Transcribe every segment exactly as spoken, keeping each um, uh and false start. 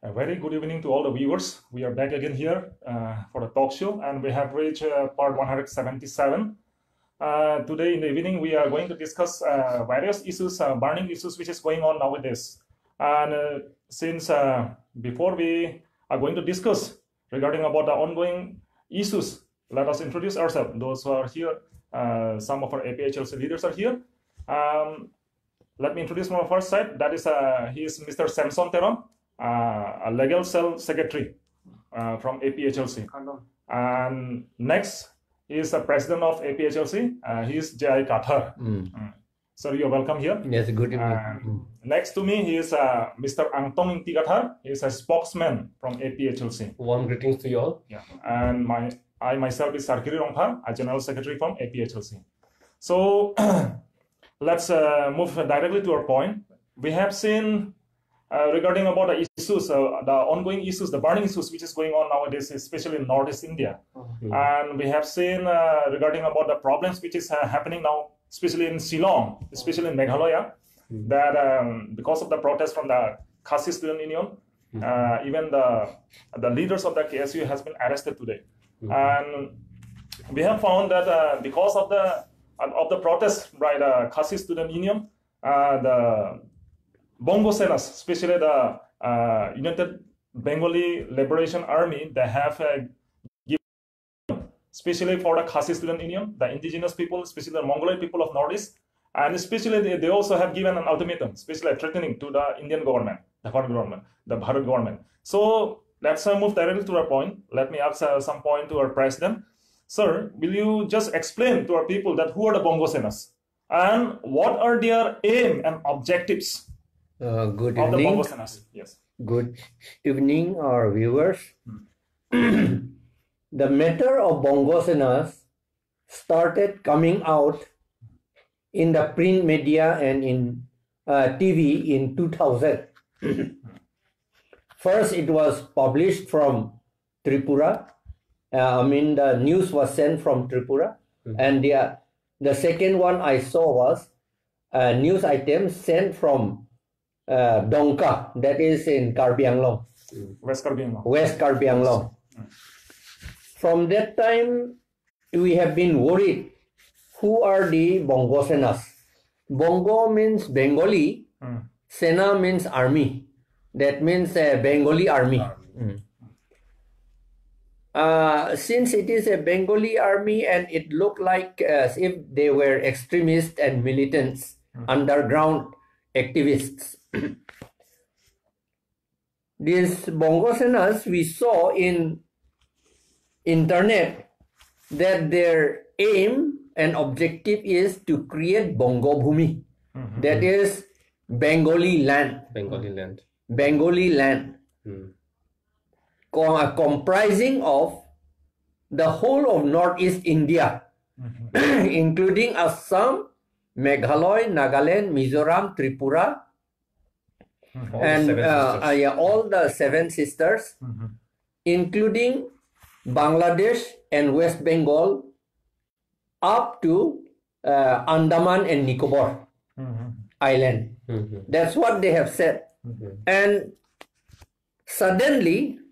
A very good evening to all the viewers. We are back again here uh, for the talk show, and we have reached uh, part one hundred seventy-seven. Uh, today in the evening, we are going to discuss uh, various issues, uh, burning issues which is going on nowadays. And uh, since uh, before we are going to discuss regarding about the ongoing issues, let us introduce ourselves. Those who are here, uh, some of our A P H L C leaders are here. Um, let me introduce my first side. That is, uh, he is Mister Samson Teron, uh, a legal cell secretary uh, from A P H L C. And next is the president of A P H L C. Uh, he is J I Kathar. Mm. Mm. Sir, you're welcome here. Yes, good evening. And Mm. next to me, he is uh, Mister Angtong Ingti Kathar. He is a spokesman from A P H L C. Warm greetings to you all. Yeah. And my I myself is Sarkiri Rongphar, a general secretary from A P H L C. So let's uh, move directly to our point. We have seen uh, regarding about the issues, uh, the ongoing issues, the burning issues which is going on nowadays, especially in Northeast India. Mhm. And we have seen uh, regarding about the problems which is uh, happening now, especially in Shillong, especially in Meghalaya, Mhm. that um, because of the protest from the Khasi Student Union, Mhm. uh, even the the leaders of the K S U has been arrested today. Mhm. And we have found that uh, because of the of the protest by the Khasi Student Union, uh, the Bongo Senas, especially the uh, United Bengali Liberation Army, they have uh, given, especially for the Khasi Student Union, the indigenous people, especially the Mongoloid people of Northeast, and especially they, they also have given an ultimatum, especially threatening to the Indian government, the Bharat government, the Bharat government. So let's uh, move directly to our point. Let me ask uh, some point to our president. Sir, will you just explain to our people that who are the Bongo Senas and what are their aim and objectives Uh, good of the Bongo evening. Senas? Yes. Good evening, our viewers. Hmm. The matter of Bongo Senas started coming out in the print media and in uh, T V in two thousand. First, it was published from Tripura. Uh, I mean, the news was sent from Tripura. Mhm. And the, the second one I saw was a news item sent from uh, Dongka, that is in Karbi Anglong, West Karbi Anglong. West Karbi Anglong. Mm. From that time, we have been worried who are the Bongo Senas. Bongo means Bengali, Mm. Sena means army. That means a Bengali army. Army. Mm. Uh, since it is a Bengali army and it looked like as if they were extremists and militants, Mm. underground activists. These Bongo Senas we saw in internet that their aim and objective is to create Bongo Bhumi, Mhm. that is Bengali land. Bengali land. Bengali land, Hmm. co- uh, comprising of the whole of Northeast India, Mhm. including Assam, Meghalaya, Nagaland, Mizoram, Tripura, Mhm. All the and seven uh, sisters. uh, yeah, all the seven sisters, Mhm. including Bangladesh and West Bengal, up to uh, Andaman and Nicobar Mhm. Island. Mhm. That's what they have said. Mhm. And suddenly,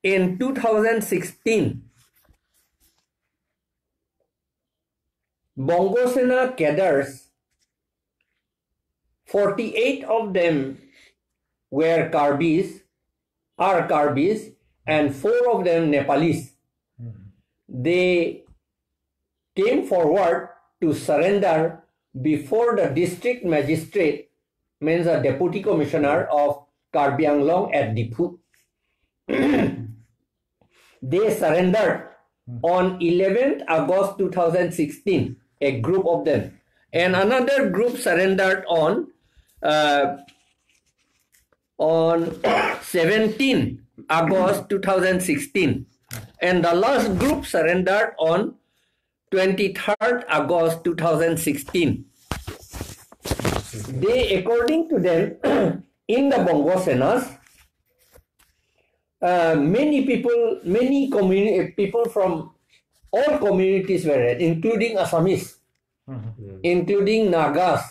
in two thousand sixteen, Bongo Sena cadres, forty-eight of them were Karbis, are Karbis, and four of them Nepalis. Mhm. They came forward to surrender before the district magistrate, means the deputy commissioner of Karbi Anglong at Diphu. They surrendered Hmm. on eleventh August two thousand sixteen, a group of them. And another group surrendered on uh, on seventeenth August two thousand sixteen. And the last group surrendered on twenty-third August two thousand sixteen. They, according to them, in the Bongo Senas, uh, many people, many communi- people from all communities were there, including Assamese, Mhm. including Nagas,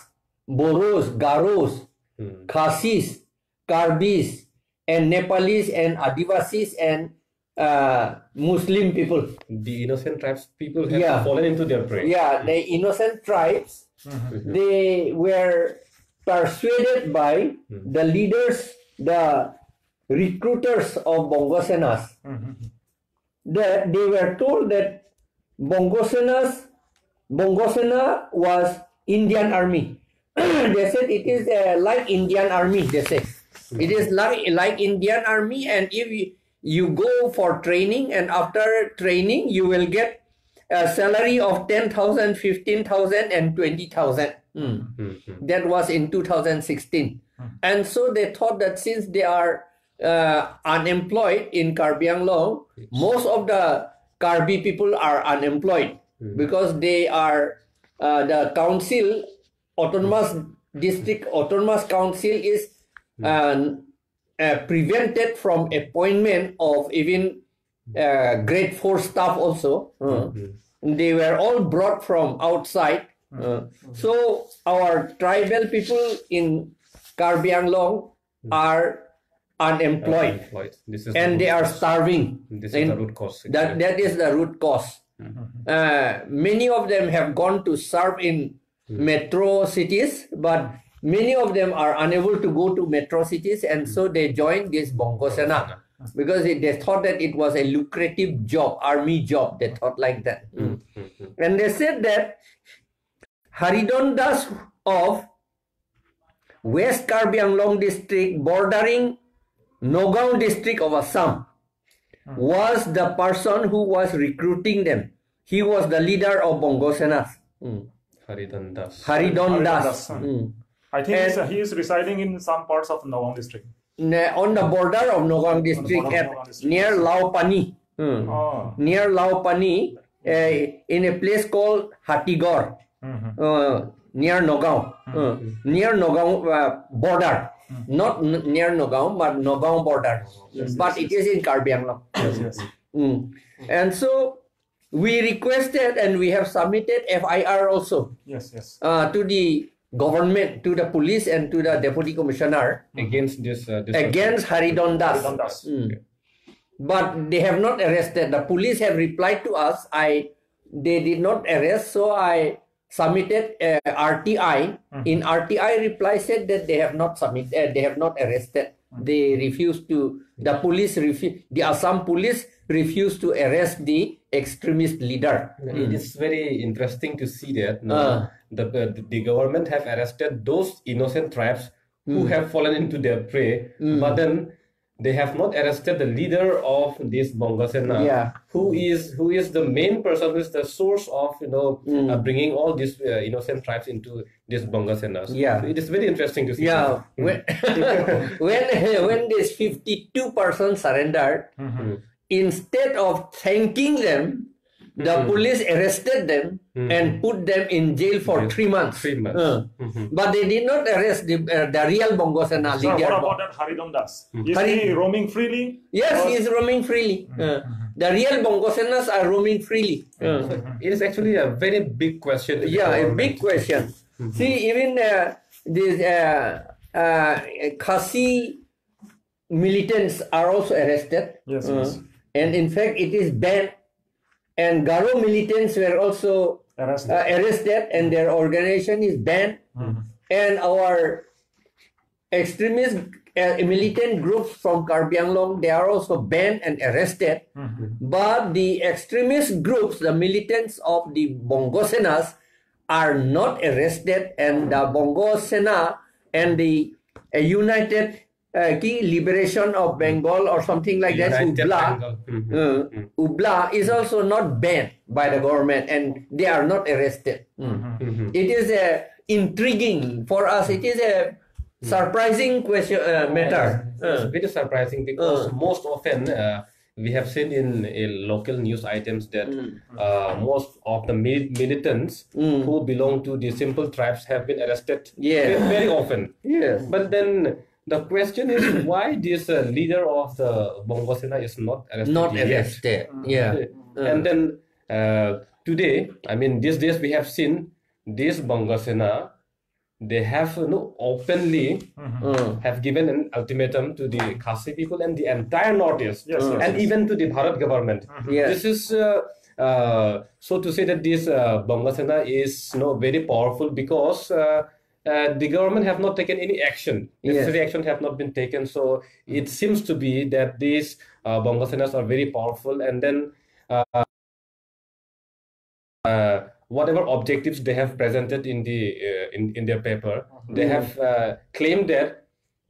Boros, Garos, Hmm. Khasis, Karbis, and Nepalis and Adivasis and uh, Muslim people. The innocent tribes people have Yeah. fallen into their prey. Yeah, the innocent tribes, they were persuaded by Hmm. the leaders, the recruiters of Bongo Senas, that they were told that Bongo Senas, Bongo Sena was Indian army. They said it is uh, like Indian army, they said. It is like, like Indian army, and if you, you go for training, and after training, you will get a salary of ten thousand, fifteen thousand, and twenty thousand. Hmm. That was in two thousand sixteen. And so they thought that since they are uh, unemployed in Karbi Anglong, most of the Karbi people are unemployed because they are uh, the council, autonomous district, autonomous council is uh, uh, prevented from appointment of even uh, grade four staff also. Uh, They were all brought from outside. Uh, so our tribal people in Karbi Anglong are unemployed Employed. This is the and they root are cause. starving. This is And the root cause, That, actually. that is the root cause. Uh, many of them have gone to serve in metro cities, but many of them are unable to go to metro cities, and so they joined this Bongo Sena because it, they thought that it was a lucrative job, army job. They thought like that. And they said that Haridon Das of West Karbi Anglong district bordering Nagaon district of Assam was the person who was recruiting them. He was the leader of Bongo Senas. Hmm. Haridon Das. Haridon Haridon Das. Das. Hmm. I think And he's, he is residing in some parts of Nagaon district. Ne- on the border of Nagaon district border of at Nagaon district. near Laopani. Hmm. Oh. Near Laopani, uh, in a place called Hatigor, uh, near Nagaon, uh, near Nagaon uh, border. Not n- near Nagaon, but Nagaon border. Yes, But yes, it yes. is in Karbi Anglong. Yes, yes. Mm. And so we requested and we have submitted F I R also Yes, yes. uh, to the government, to the police and to the deputy commissioner Against this, uh, this against Haridon Das. Haridon Das. Mm. But they have not arrested. The police have replied to us. I they did not arrest, so I submitted uh, R T I. In R T I reply said that they have not submit. Uh, they have not arrested. They refused to. The police refu- The Assam police refused to arrest the extremist leader. It is very interesting to see that no, Uh. the, the the government have arrested those innocent tribes who have fallen into their prey, but then they have not arrested the leader of this Bongo Sena, Yeah. who is who is the main person, who is the source of you know uh, bringing all these uh, innocent tribes into this Bongo Sena. So Yeah. it is very interesting to see. Yeah, when when when this fifty-two person surrendered, instead of thanking them, the police arrested them and put them in jail for Jail. three months. Three months. Uh, But they did not arrest the, uh, the real Bongo Sena Sir, leader. What about that Haridon Das? Is Hari- he roaming freely? Yes, Or- he is roaming freely. Uh, the real Bongo Senas are roaming freely. Uh, It is actually a very big question to the yeah, a government. big question. See, even uh, these uh, uh, Khasi militants are also arrested. Yes, Uh, yes. And in fact, it is banned. And Garo militants were also Arrested. uh, arrested, and their organization is banned. And our extremist uh, militant groups from Karbi Anglong, they are also banned and arrested. But the extremist groups, the militants of the Bongo Senas, are not arrested, and the Bongo Sena and the uh, United uh, ki Liberation of Bengal or something like that, United Ubla, Bengal. uh, Ubla is also not banned by the government, and they are not arrested. It is a intriguing for us. It is a surprising question uh, matter. It's Uh, very surprising because Uh. most often uh, we have seen in a local news items that uh, most of the mil- militants who belong to the simple tribes have been arrested Yes. ve- very often. Yes. But then the question is why this uh, leader of the Bongo Sena is not arrested Not yet? arrested. Yeah. Uh, And then uh, today, I mean, these days we have seen this Bongo Sena they have, you know, openly Mhm. have given an ultimatum to the Khasi people and the entire Northeast, Yes, yes, and yes. even to the Bharat government. Mhm. Yes. This is, uh, uh, so to say that this, uh, Bonga Sena is, you know, very powerful because, uh, uh, the government have not taken any action. Yes. Necessary action have not been taken. So it seems to be that these, uh, Bonga Senas are very powerful, and then, uh, uh, whatever objectives they have presented in the, uh, in, in their paper, they Mm. have, uh, claimed that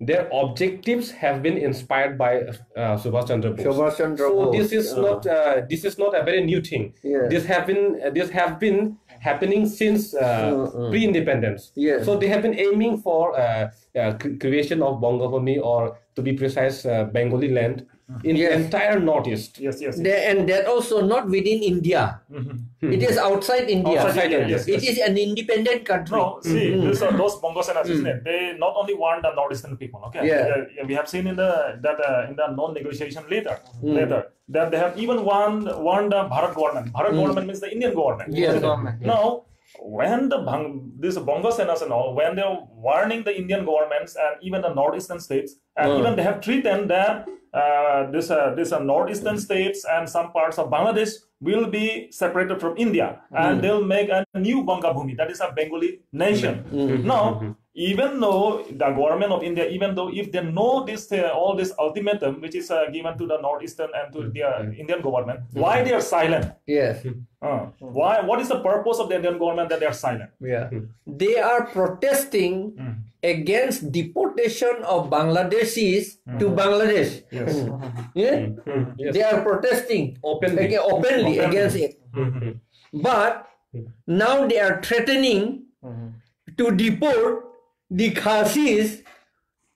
their objectives have been inspired by, uh, Subhash Chandra Bose. Subhash Chandra So Bose, this is uh, not, uh, this is not a very new thing. Yes. This have been, uh, this have been happening since, uh, Mm, mm. pre-independence. Yes. So they have been aiming for, uh, uh, cre- creation of Bangabhumi, or to be precise, uh, Bengali land in Yes. the entire Northeast. Yes, yes. They- and that also not within India. Mhm. It is outside India. Outside Outside India, India. yes, It yes. is an independent country. No, see, Mm. this, uh, those Bongo Senas, isn't Mm. it? They not only warned the northeastern people, okay? Yeah. Yeah, yeah, we have seen in the that uh, in the non-negotiation letter, Mm. letter that they have even warned warned the Bharat government. Bharat Mm. government means the Indian government. Yes. Now, when the Bang- this Bongo Senas and all, when they're warning the Indian governments and even the northeastern states, and Mm. even they have threatened that uh, this uh, this uh, northeastern states and some parts of Bangladesh will be separated from India, and Mm. they'll make a new Bangabhumi, that is a Bengali nation. Mm. Now, even though the government of India, even though if they know this uh, all this ultimatum which is uh, given to the northeastern and to the uh, Indian government, why they are silent? Yes. Uh, why? What is the purpose of the Indian government that they are silent? Yeah. They are protesting Mm. against deportation of Bangladeshis to Mm. Bangladesh. Yes. Yeah? Mm, yes. They are protesting Openly. aga- openly Openly. against it. Mm. But now they are threatening Mhm. to deport the Khasis.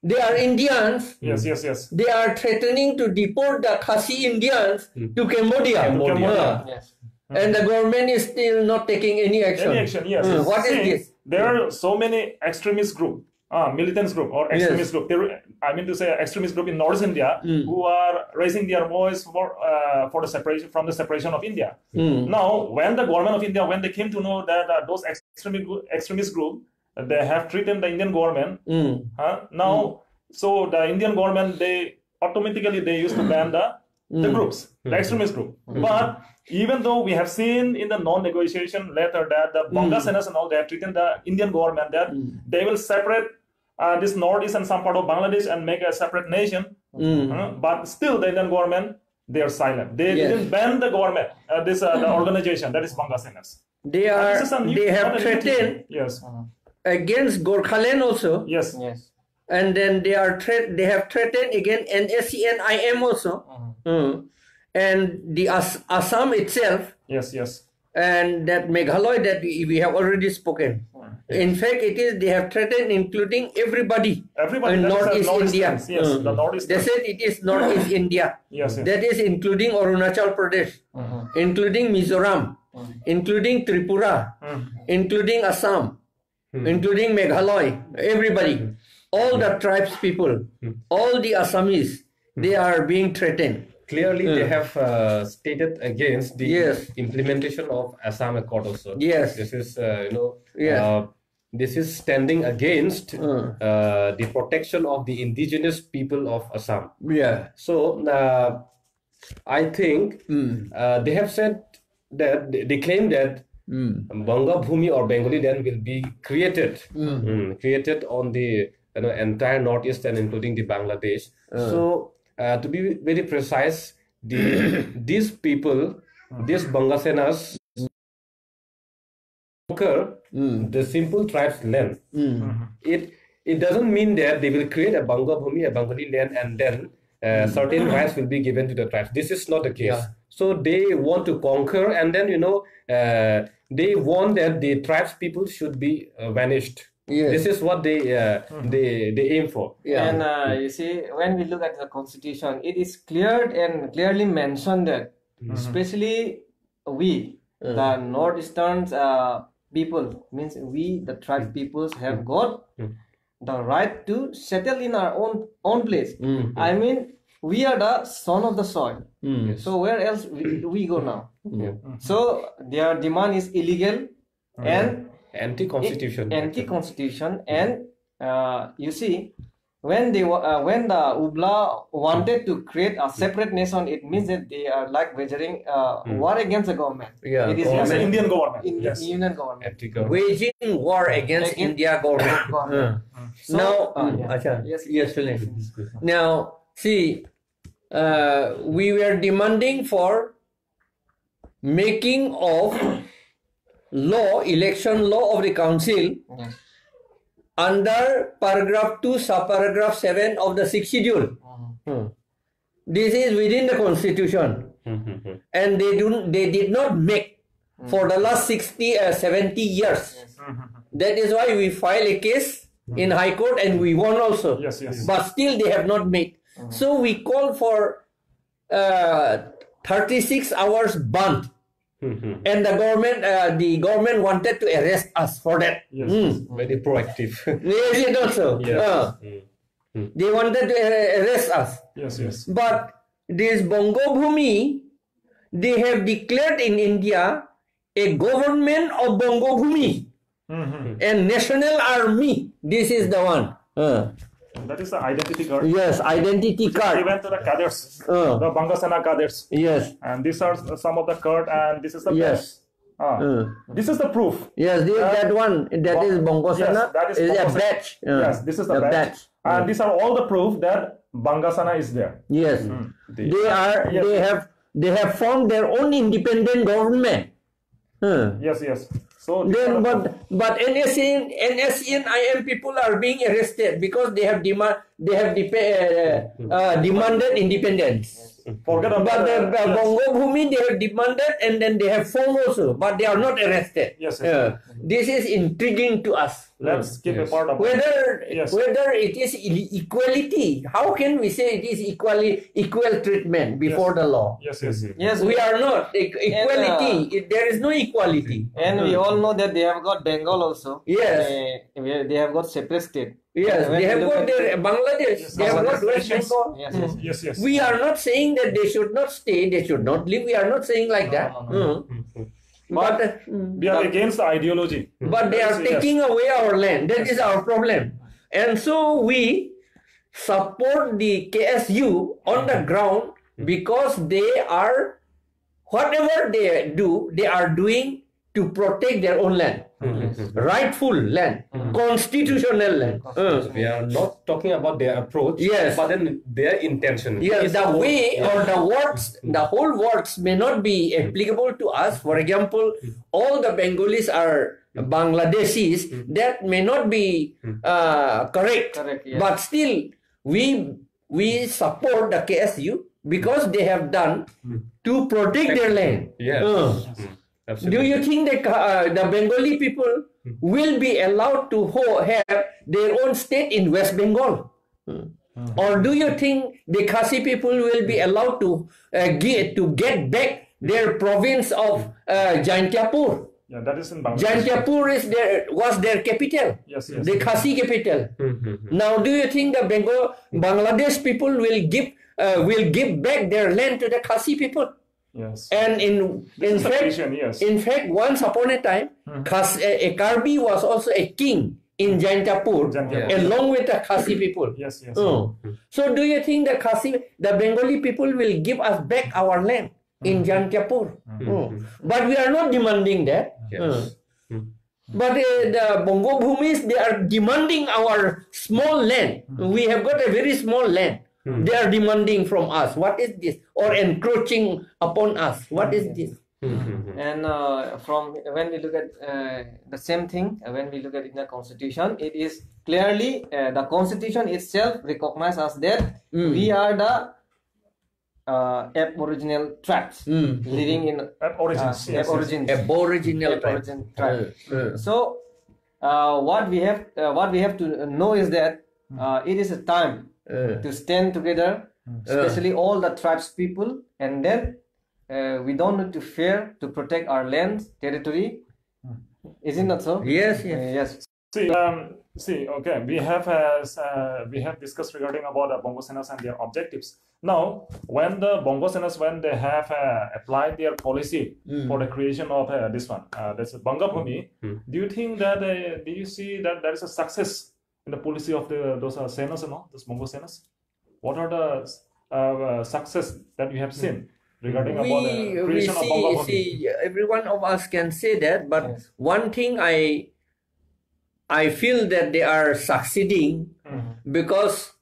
They are Indians. Yes, yes, yes. They are threatening to deport the Khasi Indians Hmm. to Cambodia. Cambodia. Yeah. Yes. And the government is still not taking any action. Any action, yes. Hmm, what is See, this? There are so many extremist group, uh, militants group or Yes. extremist group. There, I mean to say extremist group in North India Mm. who are raising their voice for uh, for the separation from the separation of India. Hmm. Now, when the government of India, when they came to know that uh, those extremist group, extremist group, uh, they have threatened the Indian government. Hmm. Huh? Now, so the Indian government, they automatically they used to ban the the Mm. groups, the Mm. extremist group. But even though we have seen in the non-negotiation letter that the Bonga Mm. Senas and all, they have threatened the Indian government that Mm. they will separate uh, this northeast and some part of Bangladesh and make a separate nation, Mm. uh, but still the Indian government, they are silent. They Yes. didn't ban the government, uh, this uh, the organization that is Bonga Senas. They And are. this is a new, They have not a new thing. threatened Yes. against Gorkhaland also, Yes. Yes. And then they are threat. They have threatened against N S C N I M also. Mhm. Hmm. And the As- Assam itself, Yes. Yes. and that Meghalaya that we, we have already spoken. Mm. In fact, it is they have threatened including everybody. Everybody. And That is a Northeast India. Northeastern. Yes. Mm. The Northeast. They said it is Northeast India. Yes. Yes. That is including Arunachal Pradesh, Mhm. including Mizoram, Mhm. including Tripura, Mm. including Assam, Hmm. including Meghalaya, everybody, all the tribes people, Hmm. all the Assamese, they are being threatened. Clearly, they Hmm. have uh, stated against the Yes. implementation of Assam Accord also. Yes. This is, uh, you know, Yes. uh, this is standing against Hmm. uh, the protection of the indigenous people of Assam. Yeah. So uh, I think Mm. uh, they have said that they, they claim that Mm. Bangabhumi or Bengali land will be created, Mm. mm, created on the, you know, entire Northeast and including the Bangladesh. Uh. So uh, to be very precise, the these people, these Bangasenas conquer Mm. the simple tribes' land. Mm. It it doesn't mean that they will create a Bangabhumi, a Bengali land, and then uh, certain rights will be given to the tribes. This is not the case. Yeah. So they want to conquer, and then, you know, uh, they want that the tribes people should be uh, vanished. Yes. This is what they uh, they they aim for. Yeah. And uh, you see, when we look at the constitution, it is clear and clearly mentioned that, Mhm. especially we, Mm. the northeastern uh, people, means we, the tribe peoples, have got Mm. the right to settle in our own own place. Mm. I mean, we are the son of the soil. Mm. So where else we, we go now? Mm. So their demand is illegal, and Anti-constitution. Anti-constitution, and, uh, you see, when they wa- uh, when the Ubla wanted to create a separate nation, it means that they are, like, wagering, uh, Hmm. war against the government. Yeah, It is government. Indian government. In Yes. Union government. Anti-government. Waging war against Against India government. Government. Uh. So, Now, uh, mm, yeah. Acha. Yes. Yes, Sule. Now, see, uh, we were demanding for making of law, election law of the council Yes. under paragraph two, subparagraph seven of the sixth schedule. Mhm. Hmm. This is within the constitution, Hmm. and they do they did not make for the last sixty, uh, seventy years. Yes. Mhm. That is why we file a case in High Court and we won also. Yes, yes. But still they have not made. Mhm. So we call for, uh, thirty-six hours bandh. Hmm. And the government, uh, the government wanted to arrest us for that. Yes, Hmm. yes. Very proactive. Yes, it also. Yes. Uh, Hmm. Hmm. They wanted to ar- arrest us. Yes, yes. But this Bongo Bhumi, they have declared in India a government of Bongo Bhumi Hmm. and national army. This is the one. Uh. That is the identity card. Yes, identity card. Given to the cadres, Uh. the Banga Sena cadres. Yes. And these are some of the card, and this is the Yes. badge. Ah. Uh. This is the proof. Yes, this, Uh, that one, that Ba- is Bongo yes, Sena, that is is a Bongo Sena. badge. Uh, Yes, this is the the badge. badge. And Uh. these are all the proof that Banga Sena is there. Yes. Hmm. They are, Yes. they have, they have formed their own independent government. Hmm. Yes, yes. So these Then, are the but, proof. but N S C N, N S C N I M people are being arrested because they have demand, they have depe- uh, uh, demanded independence. Forget about But the, the, the yes. Bongo Bhumi, they have demanded and then they have formed also, but they are not arrested. Yes, yes. Uh, this is intriguing to us. Let's keep Yes. apart about Whether Yes. whether it is e- equality, how can we say it is equally equal treatment before Yes. the law? Yes, yes, yes. Yes, We are not e- equality. And, uh, It- there is no equality. And we Hmm. all know that they have got Bengal also. Yes. Uh, we- they have got separate state. Yes, When they we have look got at their Bangladesh. Yes, They have yes, got yes, West yes. Bengal. Yes, yes. Hmm. Yes, yes. We are not saying that they should not stay, they should not leave. We are not saying like No, that. no, no. Hmm. Hmm. But, But uh, we are but against the ideology. But they are Yes. taking away our land. That is Yes. our problem. And so we support the K S U on the ground because they are, whatever they do, they are doing to protect their own land. Hmm. Rightful land, Hmm. constitutional land. Uh. We are not talking about their approach, Yes. but then their intention. Yes, It's the all- way Yeah. or the words, the whole words may not be applicable to us. For example, all the Bengalis are Bangladeshis. Hmm. That may not be Hmm. uh, correct. Correct, yes. But still, we we support the K S U because they have done Hmm. to protect their land. Yes. Uh. Hmm. Do you Absolutely. think that uh, the Bengali people Hmm. will be allowed to ho- have their own state in West Bengal? Hmm. Or do you think the Khasi people will be allowed to uh, get to get back their province of uh, Jaintiapur? Yeah, that is in Bangladesh. Jaintiapur is their was their capital, Yes, yes. the Khasi capital. Hmm, hmm, hmm. Now, do you think the Bengal Bangladesh people will give uh, will give back their land to the Khasi people? Yes. And in This in is a fact, vision, yes. in fact, once upon a time, Hmm. Khas, a, a Karbi was also a king in Jaintiapur, Jaintiapur. along with the Khasi people. Yes, yes. Oh. So do you think the Khasi, the Bengali people will give us back our land in Hmm. Jaintiapur? Hmm. Oh. Hmm. But we are not demanding that. Yes. Hmm. Hmm. But uh, the Bongo Bhumis, they are demanding our small land. Hmm. We have got a very small land. Hmm. They are demanding from us. What is this? Or encroaching upon us. What is this? Hmm, hmm, hmm. And uh, from when we look at uh, the same thing, uh, when we look at in the constitution, it is clearly uh, the constitution itself recognizes us that Hmm. we are the uh, aboriginal tribes Hmm. living in Aborigines, uh, yes, yes. aborigines. Aboriginal tribe. Aborigine tribe. Uh, uh. So, uh, what we have, uh, what we have to know is that Hmm. uh, it is a time Uh. to stand together, Hmm. especially all the tribes people, and then uh, we don't need to fear to protect our land, territory. Hmm. Is it not so? Yes, yes. Uh, yes. See, um, See, okay, we have uh, s- uh, we have discussed regarding about the Bongo Senas and their objectives. Now, when the Bongo Senas, when they have uh, applied their policy Mm. for the creation of uh, this one, uh, this Bangabhumi, Mm. do you think that uh, do you see that there is a success in the policy of the those uh, Senas and all those Bongo Senas? What are the uh, uh, success that you have seen regarding about the We we creation of see Bangabhumi? see every one of us can say that, but Yes. one thing I I feel that they are succeeding Mhm. because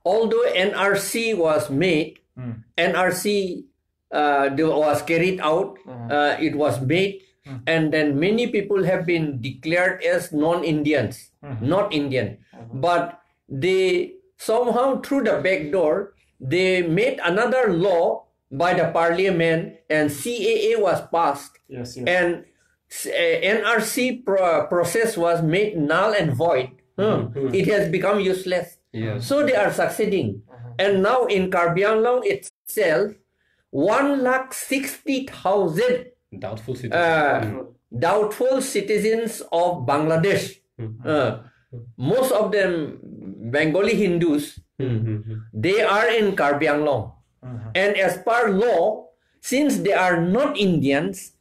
although N R C was made, Mm. N R C uh, the- was carried out, Mhm. uh, it was made, Mhm. and then many people have been declared as non-Indians, Mhm. not Indian. Mhm. But they somehow through the back door, they made another law by the parliament, and C A A was passed, Yes, yes. and uh, N R C pro- process was made null and void. Hmm. Mhm. It has become useless. Yes. So they are succeeding. Mhm. And now in Karbi Anglong itself, one lakh sixty thousand Doubtful uh, situation. doubtful citizens of Bangladesh. Mm. Uh, most of them Bengali Hindus. Mm, mm, mm. They are in Karbi Anglong. Mhm. And as per law, since they are not Indians,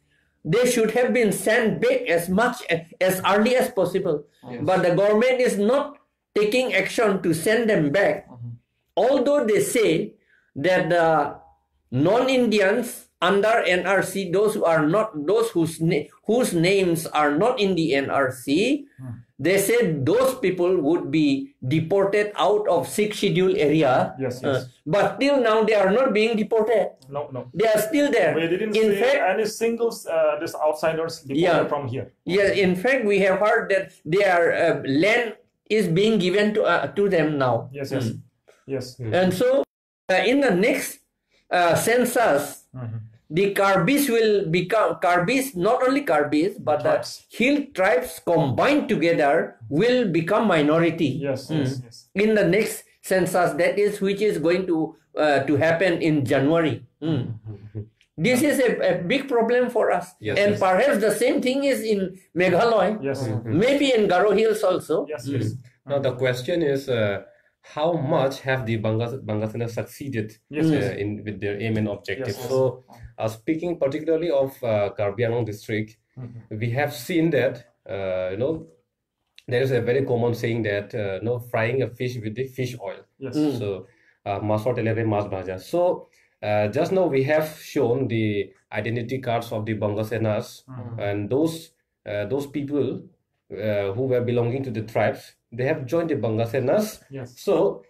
they should have been sent back as much as early as possible. Yes. But the government is not taking action to send them back. Mhm. Although they say that the non-Indians under N R C, those who are not, those whose na- whose names are not in the N R C, Hmm. they said those people would be deported out of Sixth Schedule area. Yes, Uh, yes. But till now, they are not being deported. No, no. They are still there. We didn't In see fact, any single uh, this outsiders deported Yeah. from here. Yes, in fact, we have heard that their uh, land is being given to uh, to them now. Yes, yes, Mm. yes. Mm. And so, uh, in the next uh, census, Mhm. the Karbis will become Karbis, not only Karbis, but the Tribes. hill tribes combined together will become minority. Yes, Mm. yes, yes. In the next census, that is which is going to uh, to happen in January. Mm. This is a, a big problem for us. Yes, And yes. Perhaps the same thing is in Meghalaya. Yes. Mhm. Maybe in Garo Hills also. Yes, Mm. yes. Now the question is, uh, how much have the Banga, Banga Sena succeeded Yes, uh, yes. in with their aim and objective? Yes, yes. So, uh, speaking particularly of uh, Karbi Anglong district, Mhm. we have seen that uh, you know there is a very common saying that uh, you know frying a fish with the fish oil. Yes. Mm. So, uh, masor tele pe mas bhaja. So, uh, just now we have shown the identity cards of the Banga Senas Mhm. and those uh, those people uh, who were belonging to the tribes, they have joined the Banga Senas. Yes. So,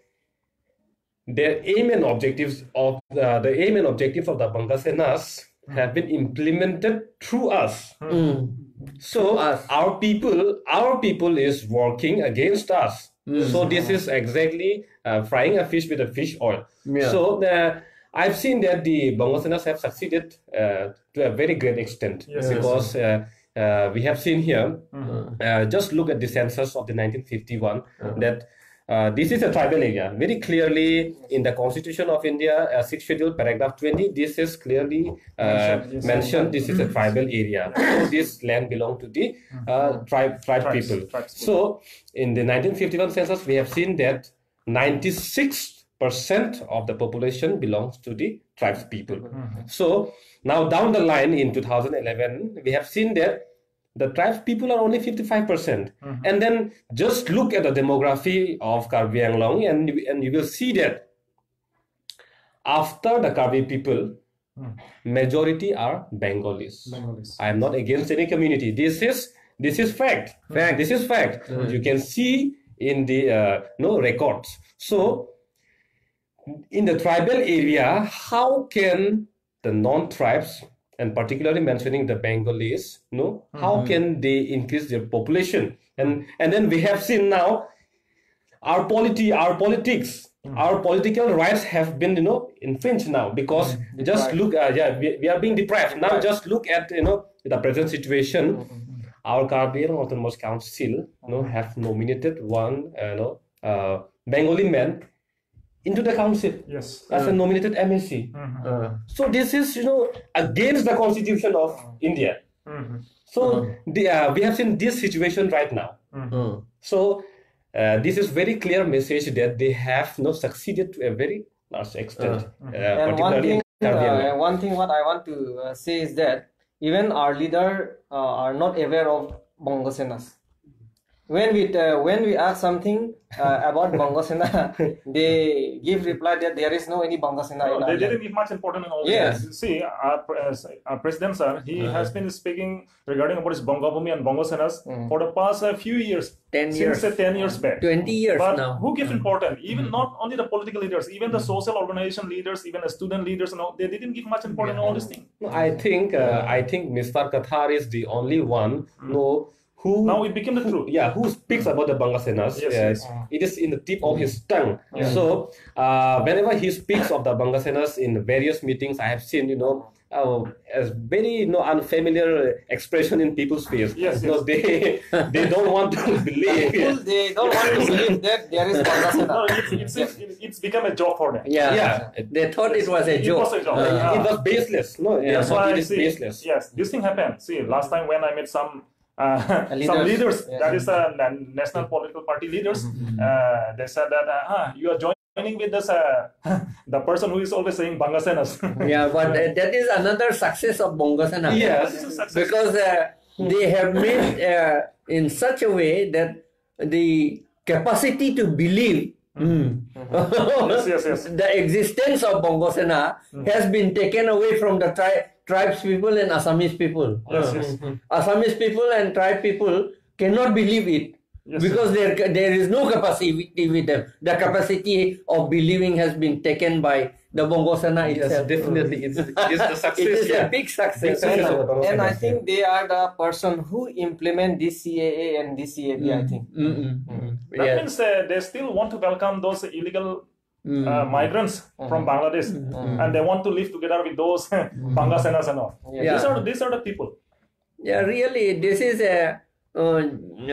their aim and objectives of the, the aim and objectives of the Banga Senas have been implemented through us. Mm. So Us. our people, our people is working against us. Mm. So this is exactly uh, frying a fish with a fish oil. Yeah. So the, I've seen that the Banga Senas have succeeded uh, to a very great extent Yes, yes. Because uh, uh, we have seen here. Mhm. Uh, just look at the census of the nineteen fifty-one Uh-huh. that uh, this is a tribal area. Very clearly in the Constitution of India, uh, Sixth Schedule, paragraph twenty, this is clearly uh, Mentioned, yes. mentioned. This is a tribal area. So this land belong to the uh, tribe tribe Tribes, people. tribes. So in the nineteen fifty-one census, we have seen that ninety-six percent of the population belongs to the tribes people. Mhm. So now down the line in two thousand eleven, we have seen that the tribes people are only fifty-five percent. Mhm. And then just look at the demography of Karbi Anglong and, and you will see that after the Karbi people, Hmm. majority are Bengalis. Bengalis. I am not against any community. This is this is fact. Fact. This is fact. Hmm. You can see in the uh, no records. So in the tribal area, how can the non-tribes and particularly mentioning the Bengalis, no, how Mhm. can they increase their population? And and then we have seen now our polity, our politics, Mm. our political rights have been you know infringed now because Mm, just deprived. look, uh, yeah, we, we are being deprived now. Deprived. Just look at you know the present situation. Mhm. Our Karbi Anglong Autonomous Council, you know, Mhm. have nominated one, uh, you know, uh, Bengali man into the council Yes. as a Mm. nominated M A C. Mhm. Uh, So this is you know against the constitution of Mm. India. Mhm. So Mm. the, uh, we have seen this situation right now. Mhm. uh, So uh, this is very clear message that they have not succeeded to a very large extent. Uh, uh, and one particularly thing, in Karbi Anglong. Uh, one thing what I want to uh, say is that even our leader uh, are not aware of Bongo Senas. When we uh, when we ask something uh, about Bongo Sena, they give reply that there is no any Bongo Sena. No, in they our didn't land. Give much importance on all Yes. This. See, our, pre- uh, our president sir, he has been speaking regarding about his Bongo Bhumi and Bongo Senas Mm. for the past uh, few years. Ten Since years. uh, ten years back. Twenty years But now. Who gives importance? Even not only the political leaders, even the social organization leaders, even the student leaders, you know, they didn't give much importance on all these things. No, I think uh, I think Mister Kathar is the only one no who Now it became the truth. Yeah, who speaks about the Bongo Senas. Yes, uh, yes. It is in the tip of his tongue. Yeah. So uh, whenever he speaks of the Bongo Senas in various meetings, I have seen, you know, uh, a very, you know, unfamiliar expression in people's face. Yes, No, yes. they they don't want to believe. People, they don't want to believe that there is Bongo Sena. No, it's, it's, it's, it's become a joke for them. Yeah. Yeah. They thought it was a It joke. was a joke. Uh, Yeah. It was baseless. No, Yeah. that's That's why why I it is say, baseless. Yes, this thing happened. See, last time when I met some uh, some Leaders. leaders, Yes. that is uh, na- national political party leaders, Mhm. uh, they said that uh, ah, you are joining with this uh, the person who is always saying Bongo Senas. Yeah, but uh, that is another success of Bongo Sena. Yes. This is a success. Because uh, they have made uh, in such a way that the capacity to believe mm, Yes, yes, yes. the existence of Bongo Sena has been taken away from the tri- tribes people and Assamese people. Yes, yes. Assamese people and tribe people cannot believe it Yes, because there there is no capacity with them. The capacity of believing has been taken by the Bongo Sena Yes, itself. Definitely. It's, it's the success. It is Yeah. a big success. Big success of the Bongo And I Sena. think they are the person who implement this C A A and this C A B, I think. Mm-mm. That Yes. means uh, they still want to welcome those illegal Mm. uh, migrants from Bangladesh, Mm. and they want to live together with those Bongo Senas and all. Yeah. These are these are the people. Yeah, really, this is a uh,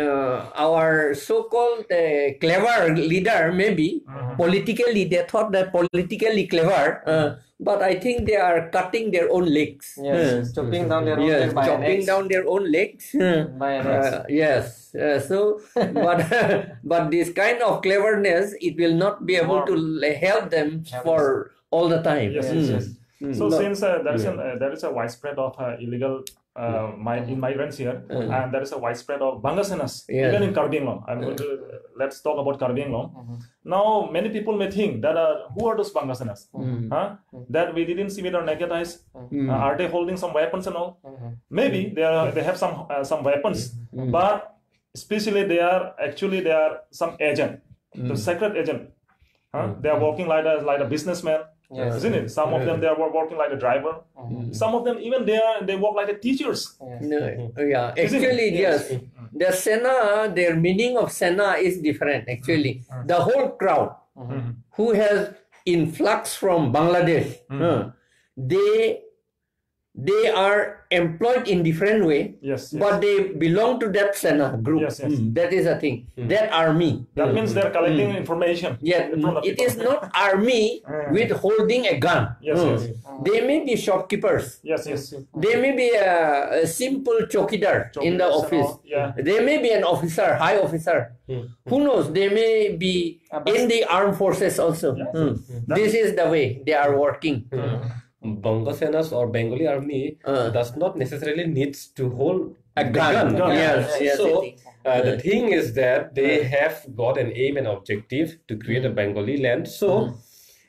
uh, our so-called uh, clever leader, maybe Mhm. politically they thought that politically clever, uh, but I think they are cutting their own legs. Yes, Uh, chopping down their own yes, leg by an chopping axe. Down their own legs. Uh, By an axe. uh, yes. Uh, so, but but this kind of cleverness, it will not be able to l- help them Help for all the time. Yes, Mm. yes, yes. Mm. So No. since uh, there is Yeah. an, uh, there is a widespread of uh, illegal uh, mi- immigrants here, Mm. and there is a widespread of Bongo Senas Yeah. even in Karbi Anglong. I'm going to uh, let's talk about Karbi Anglong. Now many people may think that uh, who are those Bongo Senas? Mm. Huh? That we didn't see with our naked eyes. Mm. Uh, are they holding some weapons and all? Mhm. Maybe they are, they have some uh, some weapons, Mm. but especially they are actually they are some agent, the Mm. secret agent. Huh? Mm. They are working like a like a businessman, Yes. isn't it? Some of them they are wo- working like a driver. Mhm. Some of them even they are they work like a teachers. Yes. No, yeah, Isn't it? actually, yes. Yes. The Sena, their meaning of Sena is different, actually. Mm. The whole crowd Mhm. who has influx from Bangladesh, Mm. uh, they they are employed in different way, Yes, yes. but they belong to that Sena group. Yes, yes. Mm, that is a thing. Mm. That army. That means they're collecting Mm. information. Yet from the it people. Is not army Mm. With holding a gun. Yes, Mm. Yes. They may be shopkeepers. Yes, yes. They may be a, a simple chowkidar in the Chowkidars and office. All. Yeah. They may be an officer, high officer. Hmm. Who knows? They may be Ah, but- In the armed forces also. Yeah. Hmm. That- This is the way they are working. Bongo Senas or Bengali army Uh. does not necessarily needs to hold A the gun. gun. Gun. Yes, yes. So It is. uh, the Uh. thing is that they Uh. have got an aim and objective to create a Bengali land. So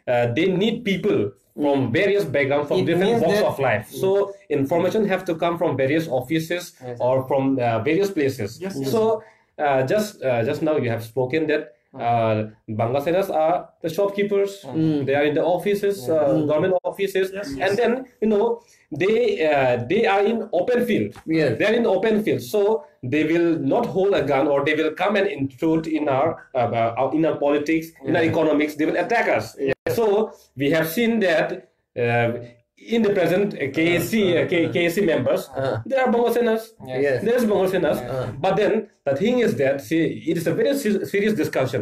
uh, they need people from various backgrounds, from It different means walks that- of life. So information have to come from various offices Yes. or from uh, various places. Yes, yes. So uh, just uh, just now you have spoken that uh, Bongo Senas are the shopkeepers. Mm. They are in the offices, uh, Mm. government offices, Yes, and yes. Then you know they uh, they are in open field. Yes. They are in open field, so they will not hold a gun or they will come and intrude in our uh, uh, in our politics, in our Yeah. economics. They will attack us. Yeah. So we have seen that uh, in the present uh, K A C uh, K- K A C members, Uh, they are Bongo Senas. Yes. There's Bongo Senas. Uh. But then the thing is that, see, it is a very se- serious discussion.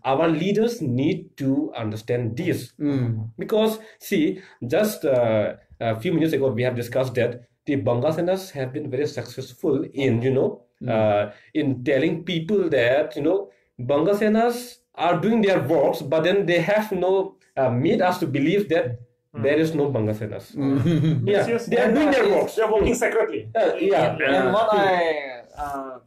Our leaders need to understand this Mm. because, see, just uh, a few minutes ago we have discussed that the Bongo Senas have been very successful in, you know, uh, in telling people that, you know, Banga Senas are doing their works, but then they have no uh, made us to believe that there is no Banga Senas. Yeah, Yes, they are and, doing uh, their it's- works. They're working secretly. Uh, yeah. And what I uh,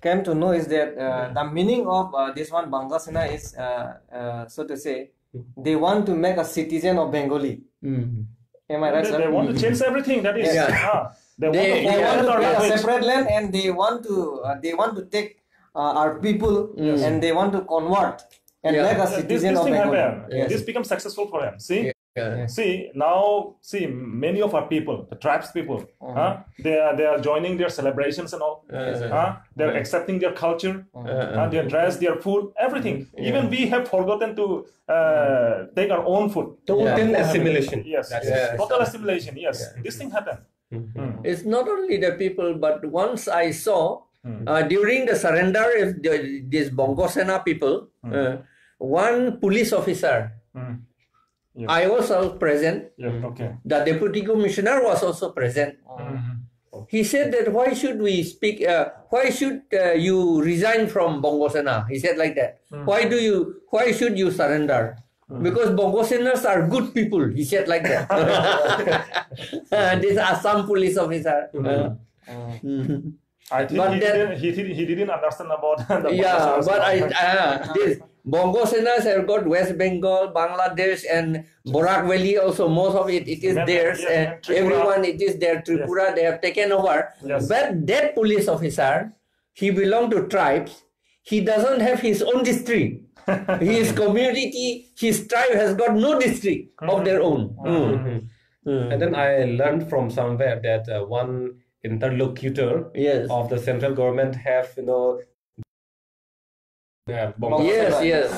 came to know is that uh, the meaning of uh, this one Banga Sena is uh, uh, so to say they want to make a citizen of Bengali. Mm. Am I right, They, sir? They want to change everything. That is, Yeah. ah, they, They- want to They forget want to the create a language. separate land, and they want to uh, they want to take uh, our people Mm. and they want to convert and Yeah. make a Yeah, this, citizen this of thing Bengali. happened. Yes. This becomes successful for them. See, Yeah. see now, see many of our people, the tribes people, Mhm. huh? They are they are joining their celebrations and all. Uh, Huh? They're accepting their culture. uh, Uh, their dress, their food, everything. Yeah. Even we have forgotten to uh, take our own food. Total Yeah. assimilation. Yes, That's Yeah. it. Total assimilation. Yes, Yeah. This thing happened. Mhm. Hmm. It's not only the people, but once I saw Hmm. uh, during the surrender of the, this Bongo Sena people, Hmm. uh, one police officer, Hmm. Yes. I was also present. Yeah, okay. The deputy commissioner was also present. Mhm. He said that why should we speak? Uh, why should uh, you resign from Bongo Sena? He said like that. Hmm. Why do you? Why should you surrender? Hmm. Because Bongo Senas are good people. He said like that. Uh, this Assam police officer. Uh, Hmm. mhm. I think But he, that- didn't, he, did, he didn't understand about the Yeah, Bangladesh but I also. uh, this Bongo Senas have got West Bengal, Bangladesh, and Barak Valley also. Most of it, it is Many- theirs. yes, Uh, and Tripura. Everyone, it is there. Tripura, they have taken over. Yes. But that police officer, he belonged to tribes. He doesn't have his own district. His community, his tribe has got no district of their own. Mhm. Mm. And then I learned from somewhere that uh, one interlocutor Yes. of the central government have, you know, uh, Bongo Yes, Sena. Yes.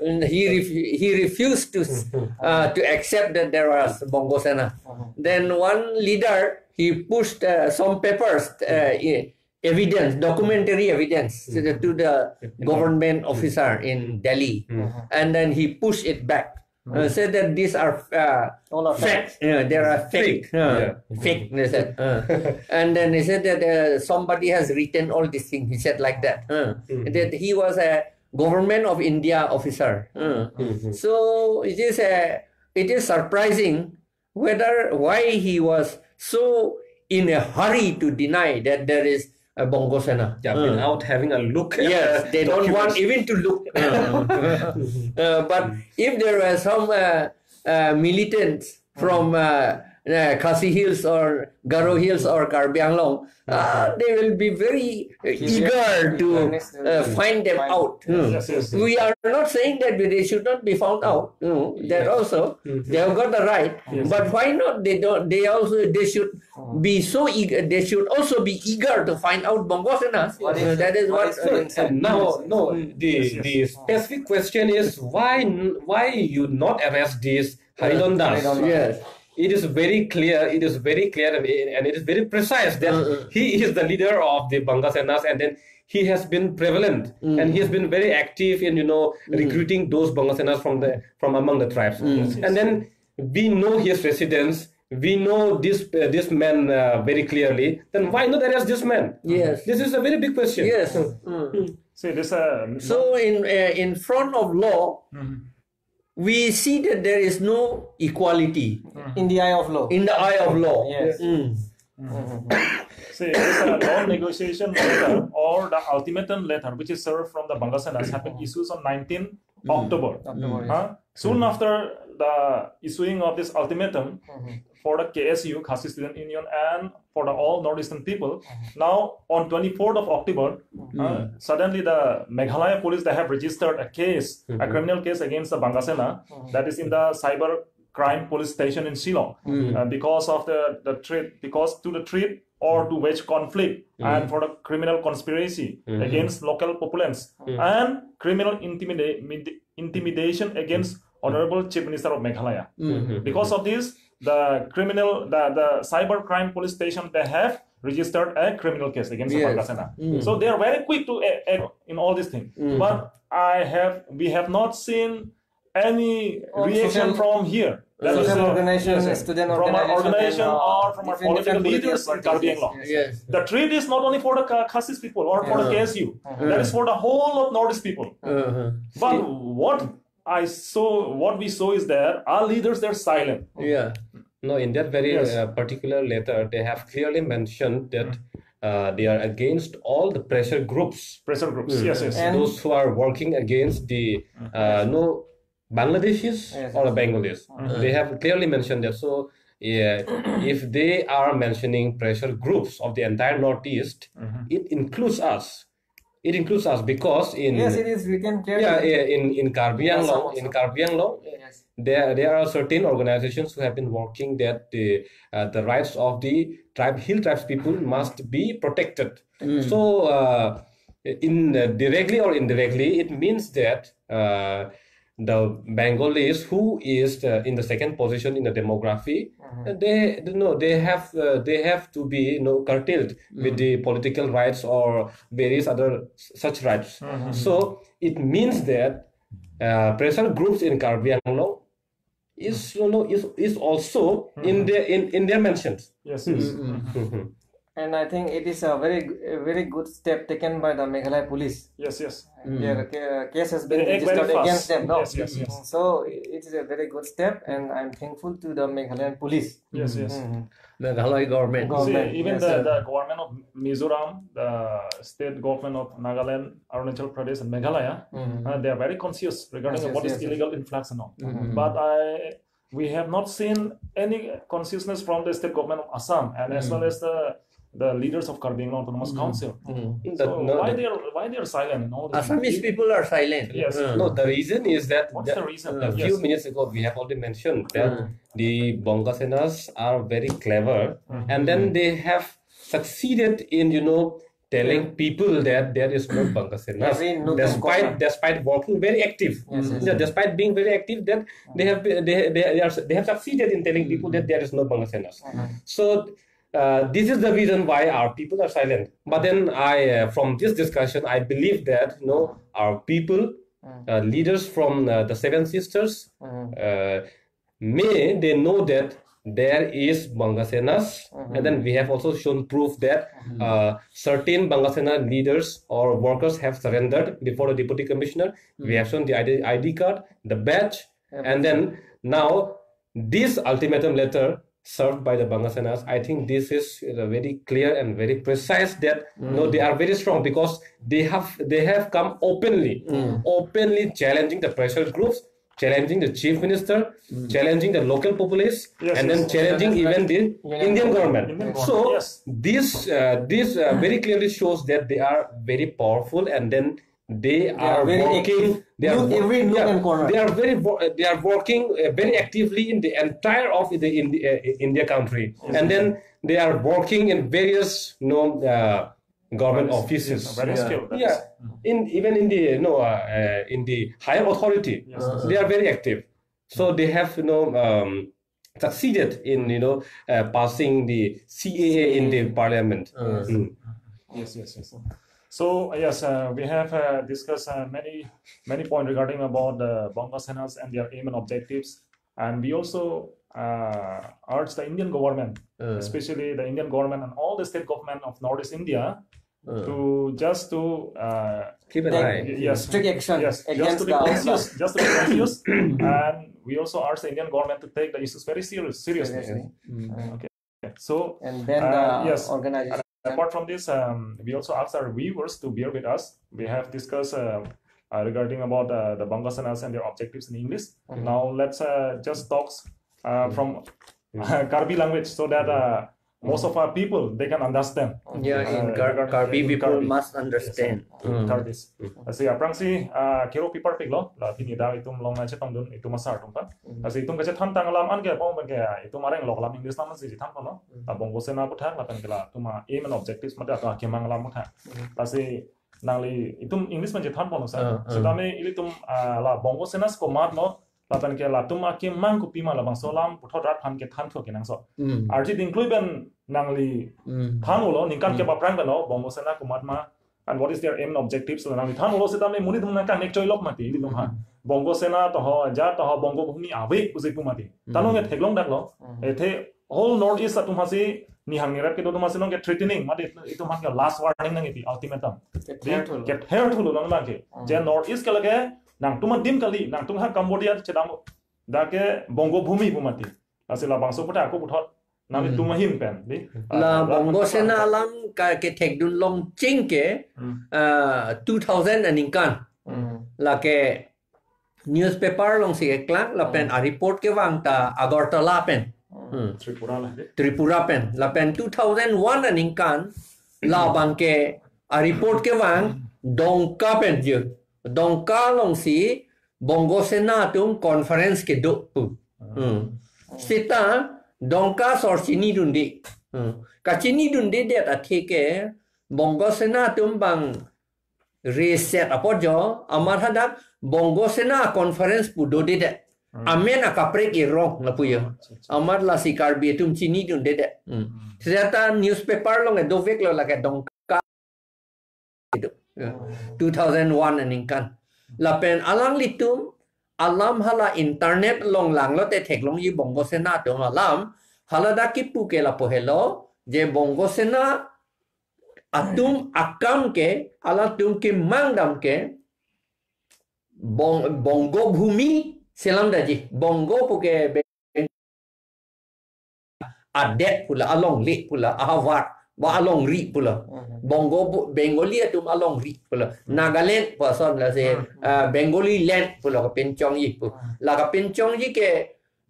And he ref- he refused to s- uh, to accept that there was Bongo Sena. Then one leader, he pushed uh, some papers, uh, e- evidence, documentary evidence to the, to the government officer in Delhi, and then he pushed it back. Uh, said that these are uh, All are facts. Yeah, they are fake. Yeah. Uh, Fake, they said. Uh. And then he said that uh, somebody has written all these things. He said like that. Uh. That he was a government of India officer. Uh. So it is a it is surprising whether why he was so in a hurry to deny that there is a Bongo Sena. Yeah, Uh. Without having a look. At Yes, the they don't want documents. Even to look. Uh, but if there were some uh, uh, militants from uh, uh, Khasi Hills or Garo Hills or Karbi Anglong, uh, they will be very uh, eager to uh, find them out. Hmm. Yes, yes. We are not saying that they should not be found out. No, that Yes. Also they have got the right. But why not? They don't. They also they should be so eager. They should also be eager to find out Bongo Sena. What Uh, is that is what what. is Uh, the And now, no, the Yes, yes. the specific question is why n- why you not arrest this Haridhan Das? Haridhan Das. Yes. It is very clear. It is very clear, and, and it is very precise that Uh, uh. He is the leader of the Banga Senas, and then he has been prevalent, and he has been very active in, you know, recruiting those Banga Senas from the from among the tribes. And then we know his residence. We know this uh, this man uh, very clearly. Then why not arrest this man? Yes. This is a very big question. Yes. Mm. See, this uh, So in uh, in front of law, Mhm. We see that there is no equality in the eye of law. In the eye of law. Yes. Mm. See, this uh, non-negotiation letter or the ultimatum letter, which is served from the Banga Senas, has been issued on nineteenth October. October, yes. Huh? Soon after the issuing of this ultimatum for the K S U, Khasi Student Union, and for the all Northeastern people, now on twenty-fourth of October, uh, suddenly the Meghalaya police, they have registered a case, a criminal case against the Banga Sena, that is in the cyber crime police station in Shillong, uh, because of the, the threat, because to the threat or to wage conflict and for the criminal conspiracy against local populace and criminal intimida- mid- intimidation against Honorable Chief Minister of Meghalaya. Because of this, the criminal, the, the cyber crime police station, they have registered a criminal case against the Yes. Banga Sena. So they are very quick to a- act in all these things. But I have, we have not seen any Or reaction social- from here. That is, social uh, organization, yes, yes. Student From our organization, organization and, uh, or from our different, political different leaders in political Karbi parties. Anglong. Yes, Yes. yes. The threat is not only for the Ka- Khasi people or for the Yeah. K S U. Uh-huh. That is for the whole of Northeast people. Uh-huh. But See, what I saw, what we saw is that our leaders, they're silent. yeah. No, in that very Yes. uh, particular letter, they have clearly mentioned that uh, they are against all the pressure groups. Pressure groups. Mm. Yes, yes. And- Those who are working against the uh, no Bangladeshis Yes, or yes. Bengalis. Mhm. They have clearly mentioned that. So yeah, if they are mentioning pressure groups of the entire Northeast, Mhm. it includes us. It includes us because in Yes, it is written clearly. yeah, yeah, in in Karbi Assam Anglong, also. in Karbi Anglong, Yes. there there are certain organizations who have been working that the uh, the rights of the tribe hill tribes people must be protected. Mm. So uh, in uh, directly or indirectly, it means that uh, the Bengalis who is uh, in the second position in the demography, Mhm. they, they no they have uh, they have to be you know curtailed with Mm. the political rights or various other s- such rights. Mhm. So it means that uh, pressure groups in Karbi Anglong is you know is, is also in Mhm. their in, in their mentions. Yes, Mm, yes. mm. Mhm. And I think it is a very, a very good step taken by the Meghalaya police. Yes, yes. Mm. Their ca- case has They been act very registered fast. Against them, no? Yes, yes, yes. So it is a very good step, and I'm thankful to the Meghalayan police. Yes, yes. Mhm. Meghalaya government. Government, See, even yes, the, sir. the government of Mizoram, the state government of Nagaland, Arunachal Pradesh, and Meghalaya, Mhm. uh, they are very conscious regarding Conscious, about this yes, yes. illegal influx and all. Mhm. But I, we have not seen any consciousness from the state government of Assam and as Mhm. well as the the leaders of Karbi Anglong Autonomous Mhm. Council. Mhm. The- So no, why the- they are why they are silent in all this? Assamese people are silent. Yes. Uh. No, the reason is that What's the- the reason? a Yes. few minutes ago we have already mentioned that Mm. the Bonga Senas are very clever, Mhm. and then they have succeeded in you know telling people that there is no Bonga Senas, Every nook and despite corner. Despite working very active. Yes, yes. Yeah, despite being very active, that they have been- they they they, are, they have succeeded in telling people that there is no Bonga Senas. Mhm. So uh, this is the reason why our people are silent. But then I, uh, from this discussion, I believe that you know our people, Mm. uh, leaders from uh, the Seven Sisters, Mhm. uh, may they know that there is Bonga Senas, Mhm. and then we have also shown proof that uh, certain Bonga Sena leaders or workers have surrendered before the deputy commissioner. We have shown the I D, I D card, the badge, Yep. And then now this ultimatum letter served by the Bonga Senas, I think this is uh, very clear and very precise that no, they are very strong because they have they have come openly, openly challenging the pressure groups, challenging the chief minister, challenging the local populace, Yes, and yes. then challenging even the Union Indian government. government. Indian So government, yes. this uh, this uh, very clearly shows that they are very powerful, and then they, are are, very working. Active. They are Look wo- every nook yeah, and corner. They are very wo- uh, they are working uh, very actively in the entire of the in the uh, India country, and then they are working in various you know uh, government Various- offices. Yes, various Yeah. field, that Yeah, is- in even in the you know uh, uh, in the higher authority, Yes, Uh, yes. they are very active. So they have you know um, succeeded in you know uh, passing the C A A in the parliament. Uh, Mm. Yes, yes, yes. So yes, uh, we have uh, discussed uh, many many points regarding about the Bonga Senas and their aim and objectives, and we also uh, urge the Indian government, uh, especially the Indian government and all the state government of Northeast India, uh, to just to uh, Keep an Take- eye. y- yes, Strict action yes, just against to be the conscious, just to be conscious, and we also urge the Indian government to take the issues very serious, seriously. Seriously. mm. Okay, so And then Uh, the yes. organization. Apart from this, um, we also ask our viewers to bear with us. We have discussed uh, uh, regarding about uh, the Bonga Senas and their objectives in English. Mhm. Now let's uh, just talk uh, from uh, Karbi language so that uh, most of our people, they can understand. Yeah, in Uh, Kar- regarding- Karbi in people Karbi. Must understand. Yes, in Karbis. Lasi aphrangsi uh, kero pipar piklo, la pini dak itum along nangchetongdun itum asar atum aphan. Lasi itum kachethan tang alam an ke bong bang ke itum areng lok alam English alam si chethan kono. La Bonga Sena aputhak lapen ke latum a aim and objectives mate atum akemang alam aputhak. Lasi nangli itum English pen chethan ponlo sir. Ah, ah. Setame ilitum ah, la Bonga Senas komatlo lapen ke latum akemang kopima labangso alam puthot rat aphan kethan thok kenangsot. Mm. Arti dingklui pen nangli Mm. thanlo ningkan kep aphrang pen lo Bonga Sena komat ma and what is their aim and objectives lo nangli thanlo setame monit atum nangkangnek choilok mati ilitum aphan. Bongo Sena toho, ja toho, Bongo Bhumi ave pusi pu mati. Hmm. Tanong ke theklong daklo. Hmm. Ethe whole North East atum hasi nihang nirap kedo atum hasi nong ke threatening, mati itum han ke last warning nangkepi, ultimatum. Kether thulo. Kether thulo nang nang ke. Hmm. Je North East ke lake nangtum adim kali, nangtum ha Cambodia chedam, dak ke Bongo Bhumi pu mati. Lasi labangso pute ako puthot. Nang Hmm. itum ahin pen, di. La Ah, Bongo Sena alam ka kethekdun longching ke, Hmm. ah, two thousand aningkan. Hmm. Lake newspaper alongsi keklang, lapen Hmm. a-report kevang ta Agartala pen. Hmm. Hmm. Tripura la, di. Tripura pen. Lapen two thousand one aningkan, labang ke a-report kevang Dongka pen je. Dongka alongsi Bongo Sena atum conference kedo pu. Hmm. Seta Dongka asor chinidunde. Hmm. Kachinidundedet athe ke Bongo Sena atum bang reset apot jo, amat hadak Bongo Sena conference pu dodedet. Hmm. Amen akaprek irong lapu jo. Acha, acha. Amat lasi Karbi atum chinidundedet. Hmm. Hmm. Seta newspaper along doveklo lake Dongka itu. Ya. Oh. Two thousand one aningkan. Lapen alanglitum alam hala internet along langlote theklongji Bongo Sena atum alam, hala dak kipu ke lapu helo, je Bongo Sena atum akam ke, halatum kemang dam ke, Bong-, Bongo Bhumi selam daji. Bongo pu ke be-, adet pu la, alongle pu la, ahavar, ba alongri pu la. Mhm. Bongo bu-, Bengali atum alongri pu la. Mhm. Nagaland pu ason lasi, Mhm. ah, Bengali land pu la kapinchongji pu. Mhm. La kapinchongji ke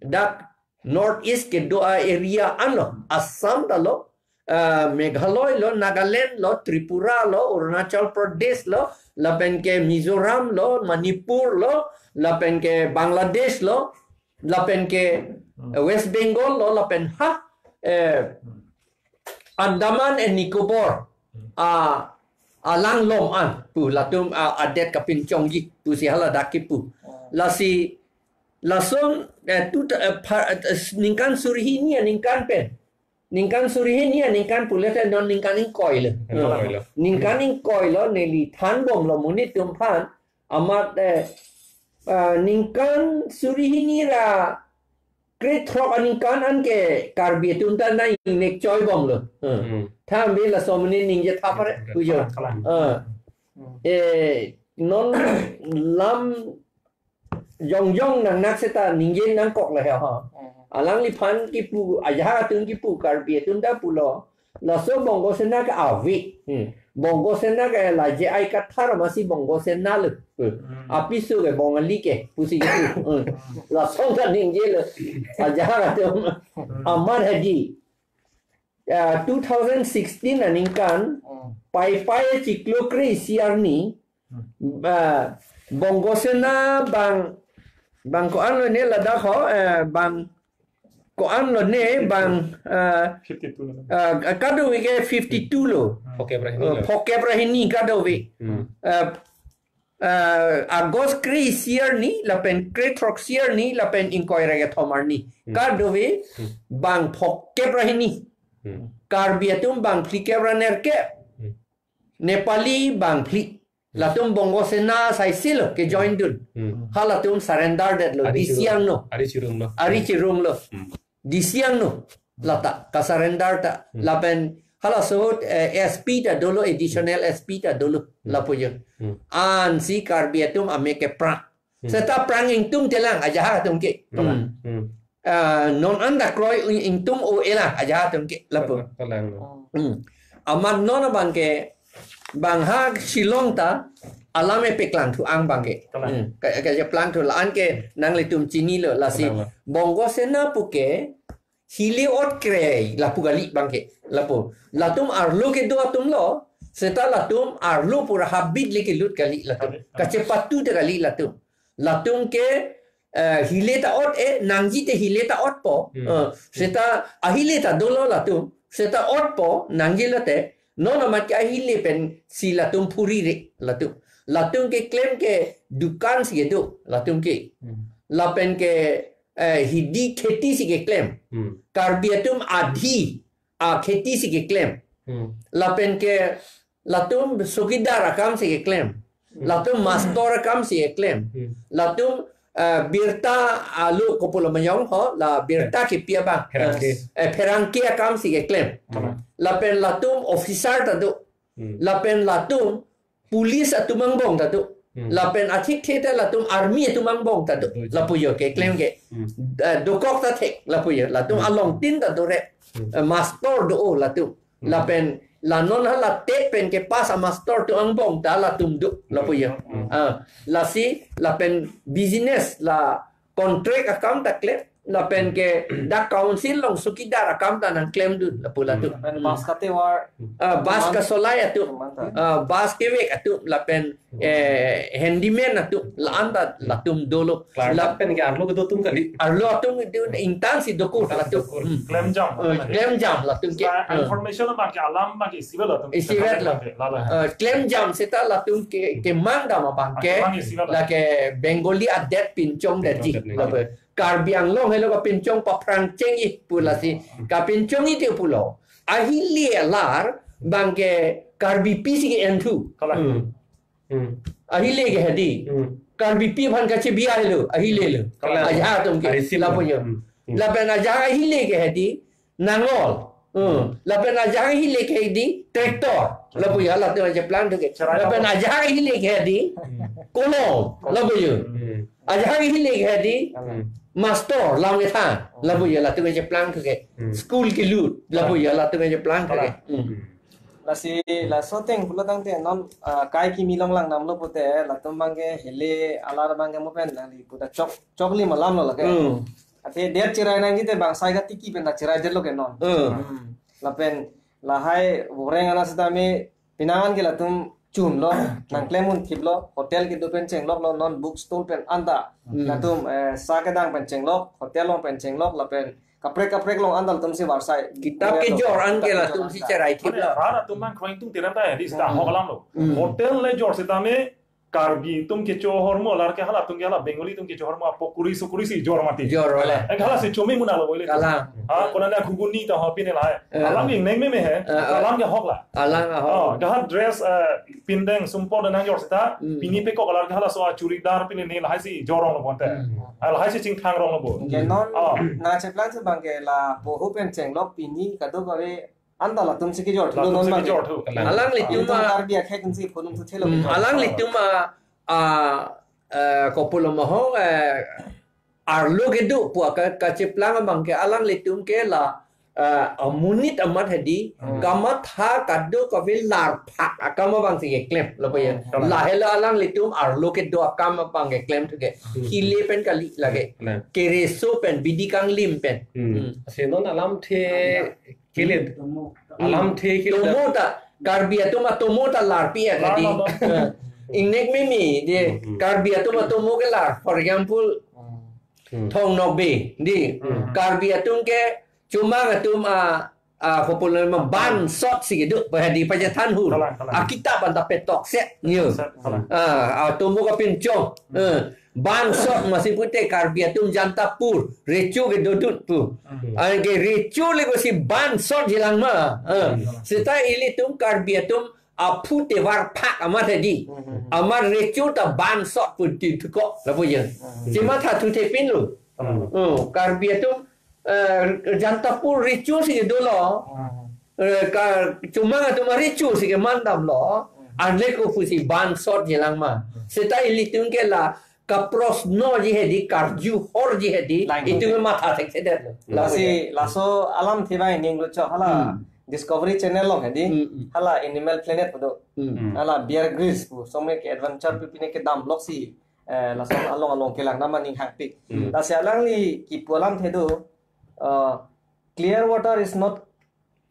dak North East kedo a-area anlo, Assam ta lo, ah, Meghalaya lo, Nagaland lo, Tripura lo, Arunachal Pradesh lo, lapen ke Mizoram lo, Manipur lo, lapen ke Bangladesh lo, lapen ke, Hmm. eh, West Bengal lo, lapen ha, eh, Hmm. Andaman and Nicobar, Hmm. ah, alanglom an pu latum, ah, adet kapinchongji pusi hala dak kipu. Hmm. Lasi lason, eh, tu, eh, pha-, eh, ningkan suri hini aningkan pen. Ningkan suri hini aningkan pulote non ningkan ingkoi lo. Ingkoi lo. Ningkan ingkoi lo neli thanbomlo monit atum aphan. Amat, eh, ah, ningkan suri hini ra krethrok aningkan an ke Karbi atum ta nang ingnek choibomlo. Hmm. Hmm. Than be laso monit ningje thapare, Kalang, pujo. Kalang. Ah. Hmm. Eh, non lam jongjong nangnak seta ningje nangkok le ha. Hmm. Alangliphan kipu, ajahak atum kipu, Karbi atum ta pulo. Laso Bongo Sena ke ave. Hmm. Bongo Sena ke la J I Kathar amatsi Bongo Sena lo. Hmm. Hmm. Apiso ke Bongali ke pusi kipu. Hmm. Laso ta ningje lo. Ajahak atum. Hmm. Amat hadi. Ya, two thousand sixteen aningkan, Hmm. Paipai chiklo kre-isi arni, Hmm. ah, Bongo Sena bang, bang ko-an lone ladak ho, eh, bang ko-an lone, bang, ah, Fifty-two lo. Ah, kadokave ke fifty-two lo. Hmm. Phokep ra hini Eh, lo. Phokep ra hini kadokave. Hmm. Ah, ah, August kre-isi arni, lapen krethrok-si arni, lapen ingkoi ra kethom arni. Hmm. Kadokave, Hmm. bang phokep ra hini. Hmm. Karbi atum bang phlikep ra nerkep. Hmm. Nepali bang phli. Hmm. Latum Bongo Sena asai si lo ke join dun. Hmm. Halatum surrender detlo. Ari chirung. Disiang no. Ari chirung lo. Ari chirung lo. Hmm. Disiang no. Lata, ka surrender ta. Hmm. Lapen halaso, eh, S P ta dolo, additional S P ta dolo. Hmm. Lapu jo. Hmm. Ansi Karbi atum amek keprang. Hmm. Seta prang ingtung telang ajahak atum ke. Kalang. Hmm. Hmm. Ah, non anta kroi ing-, ingtung o-e lang ajahak atum ke. Lapu. Kalang, kalang lo. Hmm. Amat non abang ke, bang ha Shillong ta, alam e peklangthu ang abang ke. Kalang. Hmm. Ka, ka, kaplangthu la-an ke nanglitum chinilo lasi. Kalang lo. Bongo Sena pu ke, hile ot kre lapu kali abang ke, lapu. Latum arlo kedo atum lo, seta latum arlo pura habit le kelut kali latum. Habit. Kachepatu te kali latum. Latum ke, eh, hile ta ot-e, nangji te hile ta otpo. Hmm. Eh, seta ahile ta dolo latum, seta otpo, nangji lote, non amat ke ahile pensi latum phurire, latum. Latum keklem ke dukan si kedo, latum ke. Hmm. Lapen ke, eh, hidi kheti si keklem. Hmm. Karbi atum adhi, ah, kheti si keklem. Hmm. Lapen ke latum sokidar akam si keklem. Latum master akam si keklem. Hmm. Latum, eh, birta alo kopulomanyong ho, la birta kipi abang. Pherangke. Eh, pherangke akam si keklem. Hmm. Lapen latum officer ta do. Hmm. Lapen latum police atum angbong ta do. Hmm. Lapen athik the ta latum army atum angbong ta do. Betul. Lapu jo keklem ke. Hmm. Eh, dokok ta thek lapu jo. Latum Hmm. alongtin ta do re. Hmm. Eh, master do o latum. Hmm. Lapen la non hala TET pen kepass amaster atum angbong ta latum do lapu jo. Hmm. Ah, lasi lapen business la contract akam ta klem. Lapen ke dak council along sukidar akam ta nangklemdun lapu latum. Lapen bus katevar. Ah, bus Teman. kasolai atum. Teman ta. Ah, bus kevek atum lapen, eh, handyman atum la-an ta latum dolo. Clerk La- pen ke arlo kedo atum kali. Arlo atum do ingtang si dokok latum. Hmm. Klemjam. Eh, klemjam latum ke. Sa Eh. information abang ke alam abang ke isivet latum. Isivet la. Lala. Eh, klemjam seta latum ke, kemang dam abang Ah, ke. kemang isivet la. Lake Bengali adet pinchong daji. Pinchong daji. Lapen Karbi Anglong helo kapinchong paphrang chengji pu lasi. Kapinchongji ti pulo. Ahile alar abang ke Karbipi si ke-enthu. Kalang. Hmm. Hmm. Ahile ke hedi. Hmm. Karbipi aphan kachebi-a helo, ahile lo. Kalang. Ajahak atum ke. Arisip Lapu lo. jo. Hmm. Hmm. Lapen ajahak ahile ke hedi, nangol. Hmm. Hmm. Lapen ajahak ahile ke hedi, tractor. Lapu jo, latum kacheplang thu ke. Cherai Lapen nangol. ajahak ahile ke hedi, Hmm. kolom. Lapu jo. Hmm. Ajahak ahile ke hedi, Hmm. master, lam kethang. Lapu jo, latum kacheplang thu ke. Hmm. School kelut. Lapu jo, latum kacheplang thu ke. Kalang. Hmm. Hmm. Lasi, laso ateng pulo tangte non, ah, kai kimi along langdamlo pute, latum abang ke hele alar abang ke mo pen nangli puta chok, choklim alam lo lake. Hmm. Athe det cherai nangji te bang sai katiki pen ta cherai detlo ke non. Hmm. Hmm. Lapen lahai boreng ana sitame pinangan ke latum chunlo, nangklemdun thiplo, hotel kedo pen chengloklo, non book stall pen anta. Hmm. Latum, eh, sa kedang pen chenglok, hotel along pen chenglok, lapen kaprek kaprek along anta latum si varsai. Kitap kejor an ke Kitap kejor latum an si ta. cherai Mane thiplo. rat atum abang kroidun tiram ta ya, di sita Hmm. ahok alam lo. Hmm. Hotel le jor sitame Karbi atum kecho ahormu, alar ke halatum ke hala Bengali atum kecho ahormu, apokuri sokuri si jor mati. Jor wala. Eh, hala si chomi muna lo boile. Kalang. Ha, konane ghuguni ta ho pine lahai. Eh. Alam ke ingneng meme he. Eh, eh. Alam ke ahok la. Alang ahok. Oh, kaha dress, eh, pindeng sumpot nang jor seta. Hmm. Pini pekok alar ke halaso churidar pine ne lahai si jor rong lo bonta. Hmm. Ah, lahai si chingthang rong lo bo. Ke non Oh. nangcheplang thu abang ke lapu ho pen chenglok pini kadokave anta latum si kejor thu Latum non si abang ke. kejor thu. Alanglitum Latum a Karbi akhei atum si phonum thu thelo Hmm, kejor. alanglitum a, a, eh, kopulomahong, eh, arlo kedo pu aka kacheplang abang ke alanglitum ke la, eh, amonit amat hedi, Hmm. kamatha kadokave larphak akam abang si keklem lapu jo. Hmm. Lahelo alanglitum arlo kedo akam abang keklem thu ke. Hmm. Hile pen kali lake. Nah. Kereso pen, bidi kanglim pen. Hmm. Hmm. Lasi non alamthe kele Tomo. alamthe kele Tomo ta, Karbi atum atomo ta larpi ya Lar kadi. Mama. Eh, ingnek meme, di Hmm, hmm. Karbi atum atomo ke lar. For example, Hmm. Thong Nokbe, di. Hmm. Karbi atum ke chomang atum a, a, kopulomahong bansot si kedo, pa di pajathan hur. Kalang, kalang. Akitap anta petok se, nyo. Set, kalang. Ah, atomo kapinchong. Hmm. Eh, bansot masi pute Karbi atum Jantapur, recho kedodun pu. Hmm. Anke recho le ko si bansot jilang ma. Eh, Hmm. seta ilitum Karbi atum aphu tevar phak amat hedi. Hmm, hmm, hmm. Amat recho ta bansot pu ti thuko lapu jo. Hmm. Chematha thu thepin lo. Hmm. Oh, Karbi atum, eh, Jantapur recho si dolo. Hmm. Eh, ka chomang atum recho si kemandamlo. Hmm. Anle ko pusi bansot jilang ma. Hmm. Seta ilitum ke la kaprosnoji hedi, karju horji hedi, Lang itum ke matha thekthedetlo. Hmm. Lapu jo. Lasi laso alamthe abang ning lo chok hala Hmm. Discovery Channel along hedi. Hmm, hmm. Hala Animal Planet pu do. Hmm. Hmm. Hala Bear Grylls pu, some ke adventure pu pine kedam lok si, eh, laso along along kelang nama ning hangpik. Hmm. Lasi alangli kipu alamthe do, uh, clear water is not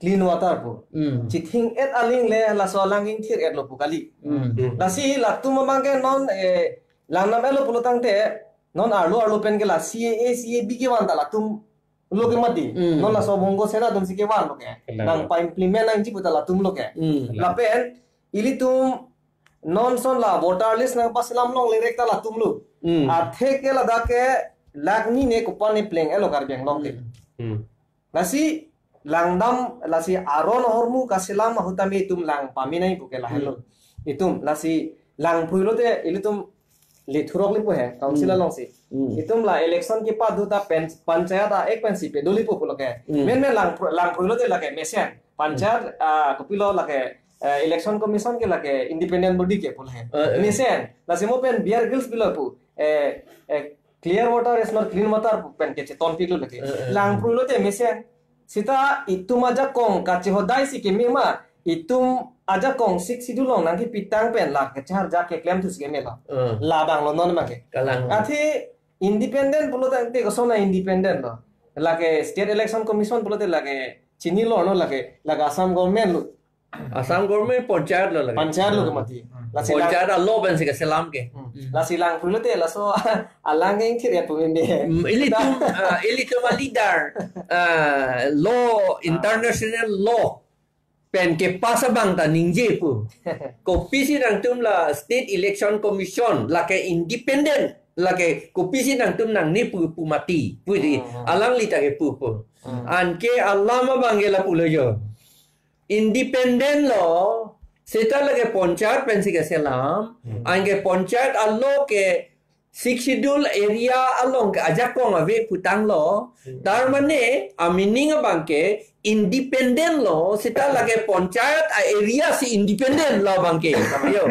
clean water pu. Hmm. Chithing-et aling le laso alang ingthir-etlo pu kali. Hmm. Hmm. Lasi latum abang ke non, eh, langdam-etlo pulo tangte, non arlo arlo pen ke la C A A, C A B kevan ta latum lo ke mati. Hmm. Non laso Bongo Sena atum si kevan lo ke. Kalang. Nang pa-implement nangji pu ta latum lo ke. Hmm. Kalang. Lapen ilitum non son la voter list nangpaselam longle rek ta latum lo. Hmm. Athe ke ladak ke lakh ni ne kopan ne pleng-etlo Karbi Anglong ke. Hmm. Hmm. Lasi langdam, lasi aron ahormu kaselam ahut tame itum lang pamenai pu ke lahelo. Hmm. Itum lasi Langphrui lote ilitum lethurok lipo he, council Hmm. alongsi. Hmm. Itum la election kepadu ta pen, panchayat a-ek pensi pedo lipo pulo ke. Hmm. Men men Langphrui, Langphrui lote lake mesen. Panchayat, ah, kopilo lake, eh, election commission ke lake independent body ke pulo he. Eh, eh. Mesen. Lasi mo pen B R Gills pulo pu. Eh, eh, clear water is not clean water pu pen kechetonpiklo lake. Eh, eh. Langphrui lote mesen. Seta itum ajakong kachehodai si keme ma, itum ajakong Sixth Schedule along nangkepitang pen la kacheharjak keklemthu si kemelo. Eh. Labanglo non abangke. Kalang. Athe independent pulo tangte kosona independent lo. Lake State Election Commission pulote lake chinilo no lake, lake Assam government lo. Assam government panchayat lo lake. Panchayat lo ke mati. Lasi lang, Panchayat a-law pensi keselam ke. Hmm. Lasi Langphrui lote laso alang ingthir ya pu mende. Hmm, ilitum, ah, ilitum a-leader, ah, law, Ah. international law pen kepass abang ta ningje pu. Kopisi nangtum la State Election Commission lake independent, lake kopisi nangtum nangne pu, pu mati pu di. Hmm, hmm. Alangli ta kepu pu. Hmm. Anke alam abangke lapulo jo. Independent lo, seta lake panchayat pensi keselam, Hmm. anke panchayat a-law ke Sixth Schedule area along ke ajakong ave putanglo, Hmm. tar mane a-meaning abangke independent lo, seta lake panchayat a-area si independent lo abangke. Yo.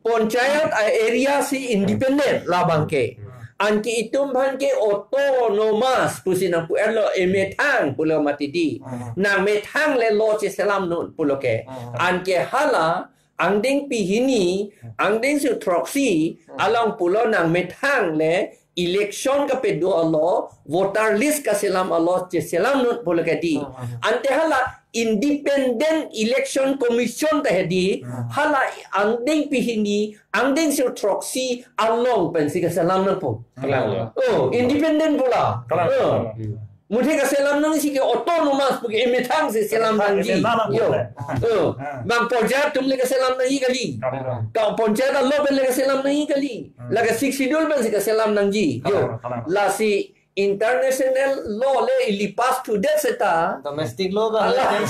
Panchayat a-area si independent lo abangke. Anke itum abangke autonomous pusi nangpu-etlo, emethang pulo mati di. Hmm. Nangmethang le law cheselam non pulo ke. Hmm. Anke hala angdengpi hini, Hmm. angdengso throksi, Hmm. along pulo nangmethang le election kapedo a-law, voter list kaselam a-law cheselam non pulo ke di. Hmm. Ante hala Independent Election Commission ta he di, Hmm. hala angdengpi hini, angdengso throksi along pensi keselam nangpo. Kalang lo. Oh, independent pu la. Kalang, Oh. kalang. Muthe keselam nangji ke autonomous pu ke emethang si selam Emethang, nangji. emethang Yo. nangpo. Oh. Ah. Bang panchayat atum le keselam nangji kali. Kalang. Ka panchayat a-law pen le keselam nangji kali. Hmm. Lake Sixth Schedule pensi keselam nangji. Yo. Kalang, kalang. Lasi international law le ili pass thudet seta. Domestic law ba. Alang.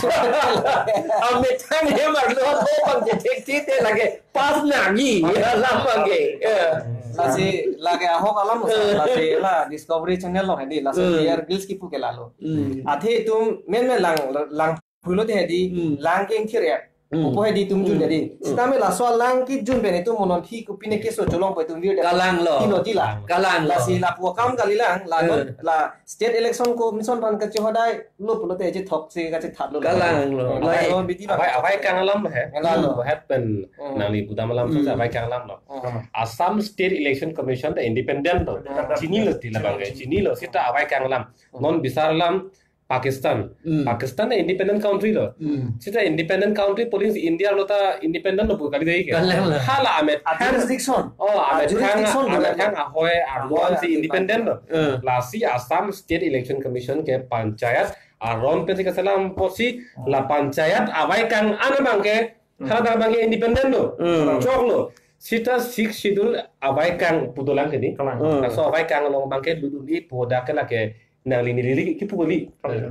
Amethang hem arlo law abang chethekthe te lake pass nangji. Alam abangke. Eh. Lasi lake ahok alam sa, Eh. lasi la Discovery Channel along he di, lasi Hmm. B R Gills kipu ke lalo. Hmm. Athe itum men men lang, Langphrui lote he di, Hmm. lang kengthir ya. Hmm. Opo he di itum jun Hmm. he di. Hmm. Sitame laso alang kejun pen itum monon thi kopine keso cholongpo itum vir de. Kalang lo. Thi lo thi la. Kalang lo. Lasi lapu akam kalilang, la Hmm. la State Election Commission aphan kachehodai lo pulote je thok si kachethat lo. Kalang lo. Hmm. Avai, Lo bidi ba. avai, avai kang alam he. Kalang lo. Bohet pen Hmm. nangli budam alam Hmm. so avai kang alam lo. Hmm. Assam State Election Commission ta independent lo. Hmm. Chinilo ti labang ke. Chinilo seta avai kang alam. Hmm. Non bisar alam Pakistan. Hmm. Pakistan ta independent country lo. Hmm. Seta independent country polling si India lo ta independent lo pu kali dei ke. Kalang lo. Hala amet Ah, jurisdiction. Oh, Ah, amet jurisdiction thang, lo. amet thang ahoi arlo Ahoi si arlo. independent lo. Hmm. Lasi Assam State Election Commission ke panchayat aron pensi keselam apotsi la panchayat avai kang an abangke Hmm. hala abangke independent lo. Hmm. Choklo. Seta Sixth Schedule avai kang pu dolang ke di. Kalang. Hmm. Laso avai kang along abangke luduli pu dak ke lake nangli neli kipu kali. Kalang.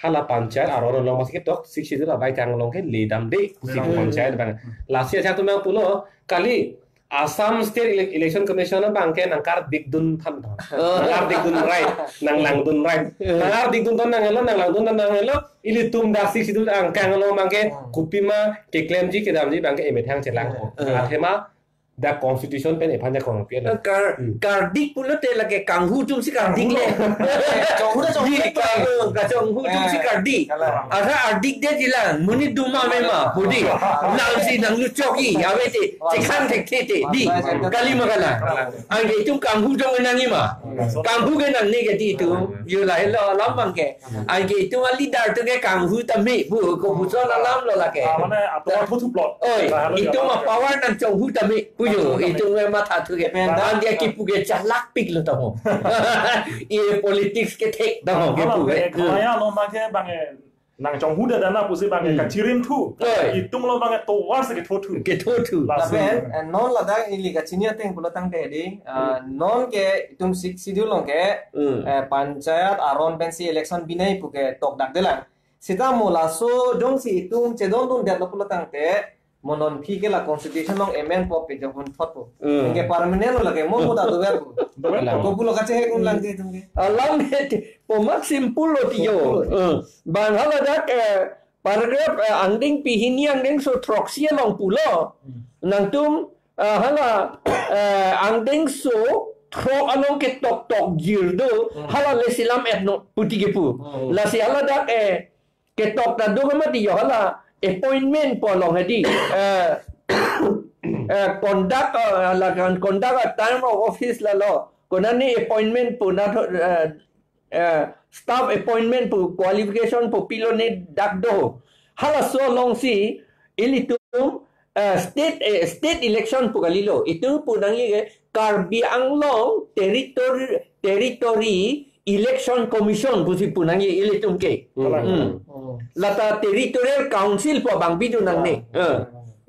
Hala panchayat aron along masi ketok Sixth Schedule avai kang along ke ledamde pusi Ledamde. panchayat abang. Lasi ajak atum nangpulo kali Assam State Ele-, Election Commission abangke nangkardikdun than than. Oh. Nangkardikdun right, nanglangdun right. Eh. Nangkardikdun than nanghelo, nanglangdun than nanghelo, ilitum dak Sixth Schedule angkang along abangke Hmm. kopima keklemji kedamji abangke emethang chelang. Hmm. Athema dak constitution pen ephan ajakong pi lo. Kar, Hmm. kardik pulote lake kanghu atum si kardik le. Chonghu ta chonghu Di le. kanghu, kachonghu atum si Eh, kardik. Kalang. Asa ardik de jilang, monit duma me ma, budi. Nang si nangluchok i, ave te, chekhan thekthe te, di. Kali ma kalang. Anke itum kanghu atum nangji ma. Kanghu ke nangne ke di itum, yo lahelo alam abangke. Anke itum a-leader atum ke kanghu tame pu, kopuson alam lo lake. Ah, mane, atum athu thuplot. Oi, Lahelo itum jalan. a-power nang chonghu tame pu jo, Chonghu tame. itum ke mathathu ke. Pen Anke kipu ke chalakpik lo tamo. I politics ke thek tamo ke Hala pu ke. ke, khalaya lo ma ke bang, eh, nang chonghu da dana pusi bang, eh, Hmm. kachirim thu. Oi. Itum lo bang, eh, tovar si ketho thu. Ketho thu. Laso Lapen, eh, non ladak ili kachini ateng pulo tangte di, eh, Hmm. non ke itum Sixth Schedule along ke, Hmm. eh, panchayat aron pensi election binai pu ke tokdak delang. Seta mo laso jongsi itum chedondun detlo pulo tangte, Mo non aphi ke la constitution along amend po pe jokon thot po. Hmm. Anke permanent lo lake mo mo ta dover po. Dover po. Ko pulo kachehek un lang te tum ke. Alam he te, po mak simple lo tiyo. Simple lo. Hmm. Bang haladak, eh, paragraph, eh, angdengpi hini angdengso throksi along pulo. Hmm. Nangtum, eh, hala, eh, angdengso throk along ke toktok jir do, Hmm. hala le selam etno puti ke pu. Hmm. Lasi haladak, eh, ketok ta do kama di yo hala appointment po along hadi, eh, eh, conduct, eh, la kan conduct a term of office la lo. Konani appointment pu na tho, eh, eh, staff appointment pu qualification pu pilo ne dak do. Halaso alongsi ilitum, eh, state, eh, state election pu kalilo. Itum pu nangji ke Karbi Anglong Territory, Territory Election Commission pusi pu nangji ilitum ke. Hmm. Hmm. Hmm. Lata Territorial Council pu abang bidu nangne. Eh.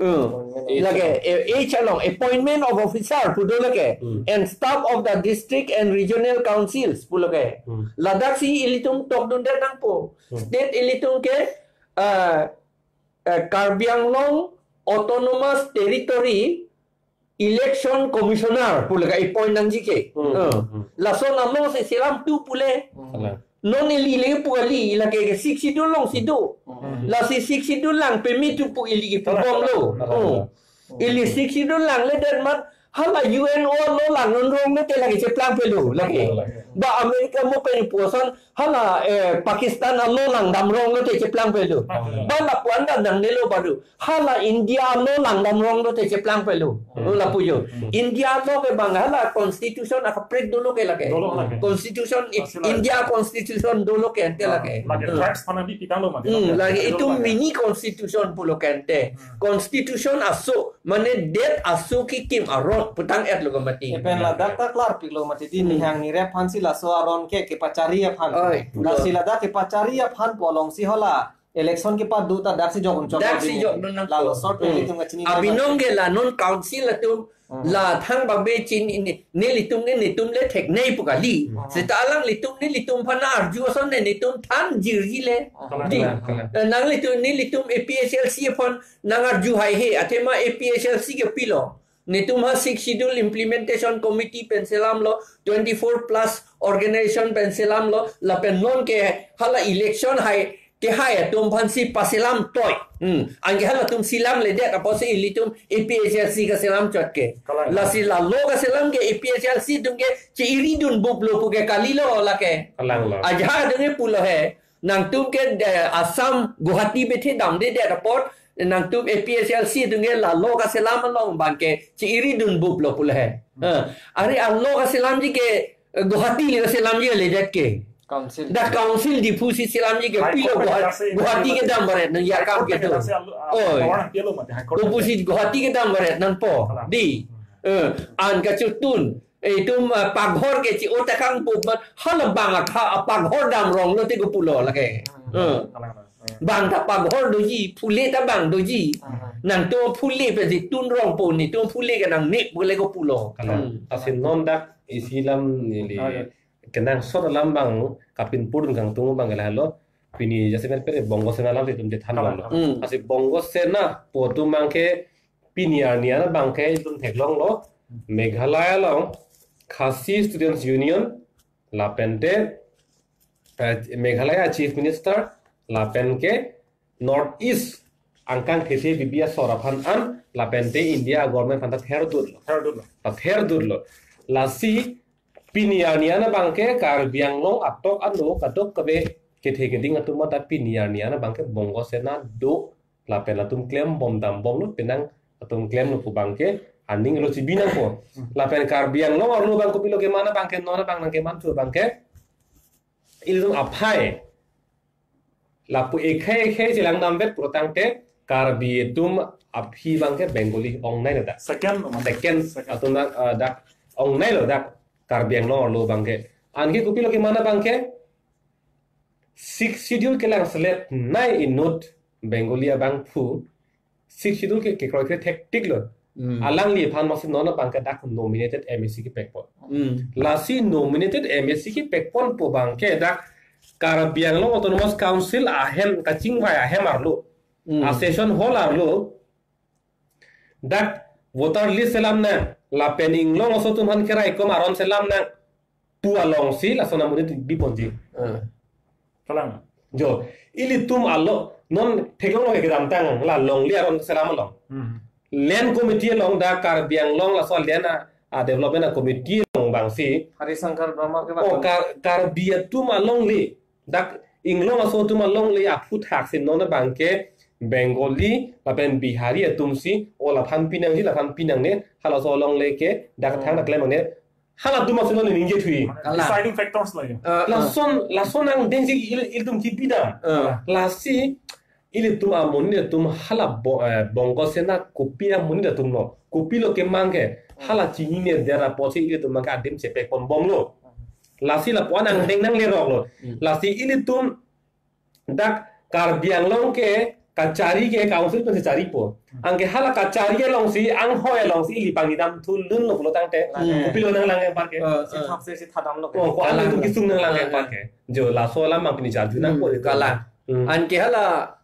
Hmm. Lake, eh, H along, appointment of officer pu do lake. Hmm. And staff of the district and regional councils pu lake. Hmm. Ladak si ilitum tokdundet nangpo. Hmm. State ilitum ke, eh, eh, Karbi Anglong Autonomous Territory Election Commissioner pu lake appoint nangji ke. Hmm. Eh. Hmm. Lason alongsi selam tu pule. Hmm. Kalang. Non ili le pu kali, lake ke Sixth Schedule alongsi do. Hmm. Lasi Sixth Schedule lang peme tu pu ili ke pu Kalang, bom lo. Kalang, kalang, Oh. kalang. Ili Sixth Schedule lang le den mat, hala U N O lo lang non rong le te lake cheplang pelo, lake. Kalang. Ba America mo pen pu ason, hala, eh, Pakistan alo lang dam rong lo te cheplang pelo. Kalang. Ba lapu-an dan nangnelo baru. Hala India lo lang dam rong lo te cheplang pelo. Hmm. Lo lapu jo. Hmm. India lo ke bang hala constitution akaprek dolo ke lake. Dolo lake. Constitution i-, Pasi lake. India constitution dolo ke ante Ah, lake. lake Hmm. tribes aphan abipitang lo mati Hmm, lake. lake Dolo itu lake. mini constitution pulo ke ante. Hmm. Constitution aso, mane det aso kekim aron putang et lo ke mati. Epen ladak ta klarpiklo mati di Hmm. nihang nirep aphansi laso aron ke kepachari aphan. Oi, Lasi pulo. ladak kepachari aphan pu alongsi hala election kepado ta daksi jok un chok Daksi abinong. jok dun nang Lalo to. short Hmm. pen itum kachini Abinong ke la non council atum Hmm. la thang bang be chin ini nelitum ke netum le thek nei pu kali. Hmm. Seta alanglitum nelitum aphan arju ason ne netum than jirji le. Hmm. Di. Kalang, kalang. Eh, nanglitum nelitum A P H L C aphan nang arju haihe athema A P H L C ke pilo. Netum ha Sixth Schedule Implementation Committee pen selam lo, twenty-four plus organization pen selam lo, lapen non ke hala election hai kehai atum aphansi paselam toi. Hmm. Anke halatum selam ledet apotsi ilitum A P H L C kaselam chot ke. Kalang. Lasi lalo kaselam ke A P H L C atum ke che-iri dunbup lo pu ke kalilo lake. Kalang lo. Ajahak atum ke pulo he. Nangtum ke, eh, Assam Guwahati bethe damdedet apot, nangtum A P H L C atum ke lalo kaselam along bang ke che-iri dunbup lo pulo he. Hmm. Eh, are alo kaselamji ke, eh, Guwahati le kaselamji ledet ke. Council. Da council Diphu si selamji ke High pilo Court Guwahati, kasi, Guwahati High Court kedam baret nang ya High kam Court kedo. kasi alu, ah, Oi. Power ang pilo mati High Court. Opposite Guwahati kedam baret nangpo. Kalang. Di. Hmm. Eh, an kachotun. Eh, itum, eh, paghor ke chi-o ta kangpup mat. Hala bang akha, ah, paghor dam rong lo te ko pulo lake. Hmm. Hmm. Kalang, kalang. Hmm. Bang ta paghor doji, phule ta bang doji. Hmm. Nangtum phule pensi tun rong po netum phule ke nangne pule ko pulo. Kalang. Hmm. Lasi non dak isi alam neli. Oh, ya. Kenangsot alam bang kapinpur kangtung bang lahelo. Pini jasemet pere Bongo Sena alam itum chethan Kalang, lo. kalang. Hmm. Lasi Bongo Sena pu atum bang ke pini arni an bang ke itum theklonglo, Meghalaya along Khasi Students Union, lapen te, eh, Meghalaya Chief Minister, lapen ke North East angkang thethe bibi asor aphan an, lapen te India government aphan ta therdutlo. Therdutlo. Ta therdutlo. Lasi pini arni an bang ke Karbi Anglong atok ano kadokave kethe keding atum ta pini arni an bang ke Bongo Sena do lapen latum klem bom dam bom lo penang atum klem lo pu bang ke aning lo chibi nangpo. Hmm. Lapen Karbi Anglong arlo bang kopilo keman bang ke non bang nangkeman thu bang ke ilitum aphai lapu ekhei ekhei chelang damvet pulotangte Karbi atum aphi bang ke Bengali ongnei lo dak. Second lo, man. Second Second. atum dak, eh, dak ongnei lo dak Karbi Anglong arlo bang ke. Anke kopilo keman bang ke Sixth Schedule kelang selet nai inut Bengali abangphu Sixth Schedule ke kekroi kre thektik lo. Hmm. Alangliphan masi non bang ke dak nominated M A C kepekpon. Hmm. Lasi nominated M A C kepekponpo bang ke dak Karbi Anglong Autonomous Council ahem kachingvai ahem arlo. Hmm. A session hall arlo. dak voter list selam nang, lapen inglong aso atum aphan keraikom aron selam nang pu alongsi lason amonit biponji. Eh. Kalang. Jo, ilitum alo, non theklong lo kedamtang, la longle aron selam along. Hmm. Land committee along dak Karbi Anglong laso land a, a development a committee along abangsi. Hari Shankar Verma ke Oh, baton. Kar-, Karbi atum alongle, dak inglong aso atum alongle aphuthak si non abangke Bengali lapen Bihari atumsi, o laphan pinangji, laphan pinangne, halaso alongle ke dak thang Oh. dak klem angne, halatum aso non ningje thui. Kalang. Deciding factors la ya. Eh, eh. Lason, lason angdengsi il, ilitum kipidam. Eh. Lasi ilitum amonit atum hala bo-, eh, Bongo Sena kopi amonit atum lo. Kopilo kemang ke, hala chinine dera apotsi ilitum abangke adim chepekponbomlo. Lasi lapu-an angdeng nangleroklo. Hmm. Lasi ilitum dak Karbi Anglong ke kachari ke council pensi charipo. Anke hala kachari alongsi, anghoi alongsi ili pangidam thulunlo pulo tangte. Hmm. Kopilo nanglang ke parke. Eh, Si eh. thapse si thadamlo ke. Oh, ko Kalang. Ilitum kisung nanglang ke Eh, eh. parke. Jo, laso alam abang pini charju nang Hmm, ko itu. Kalang. Hmm. Anke hala,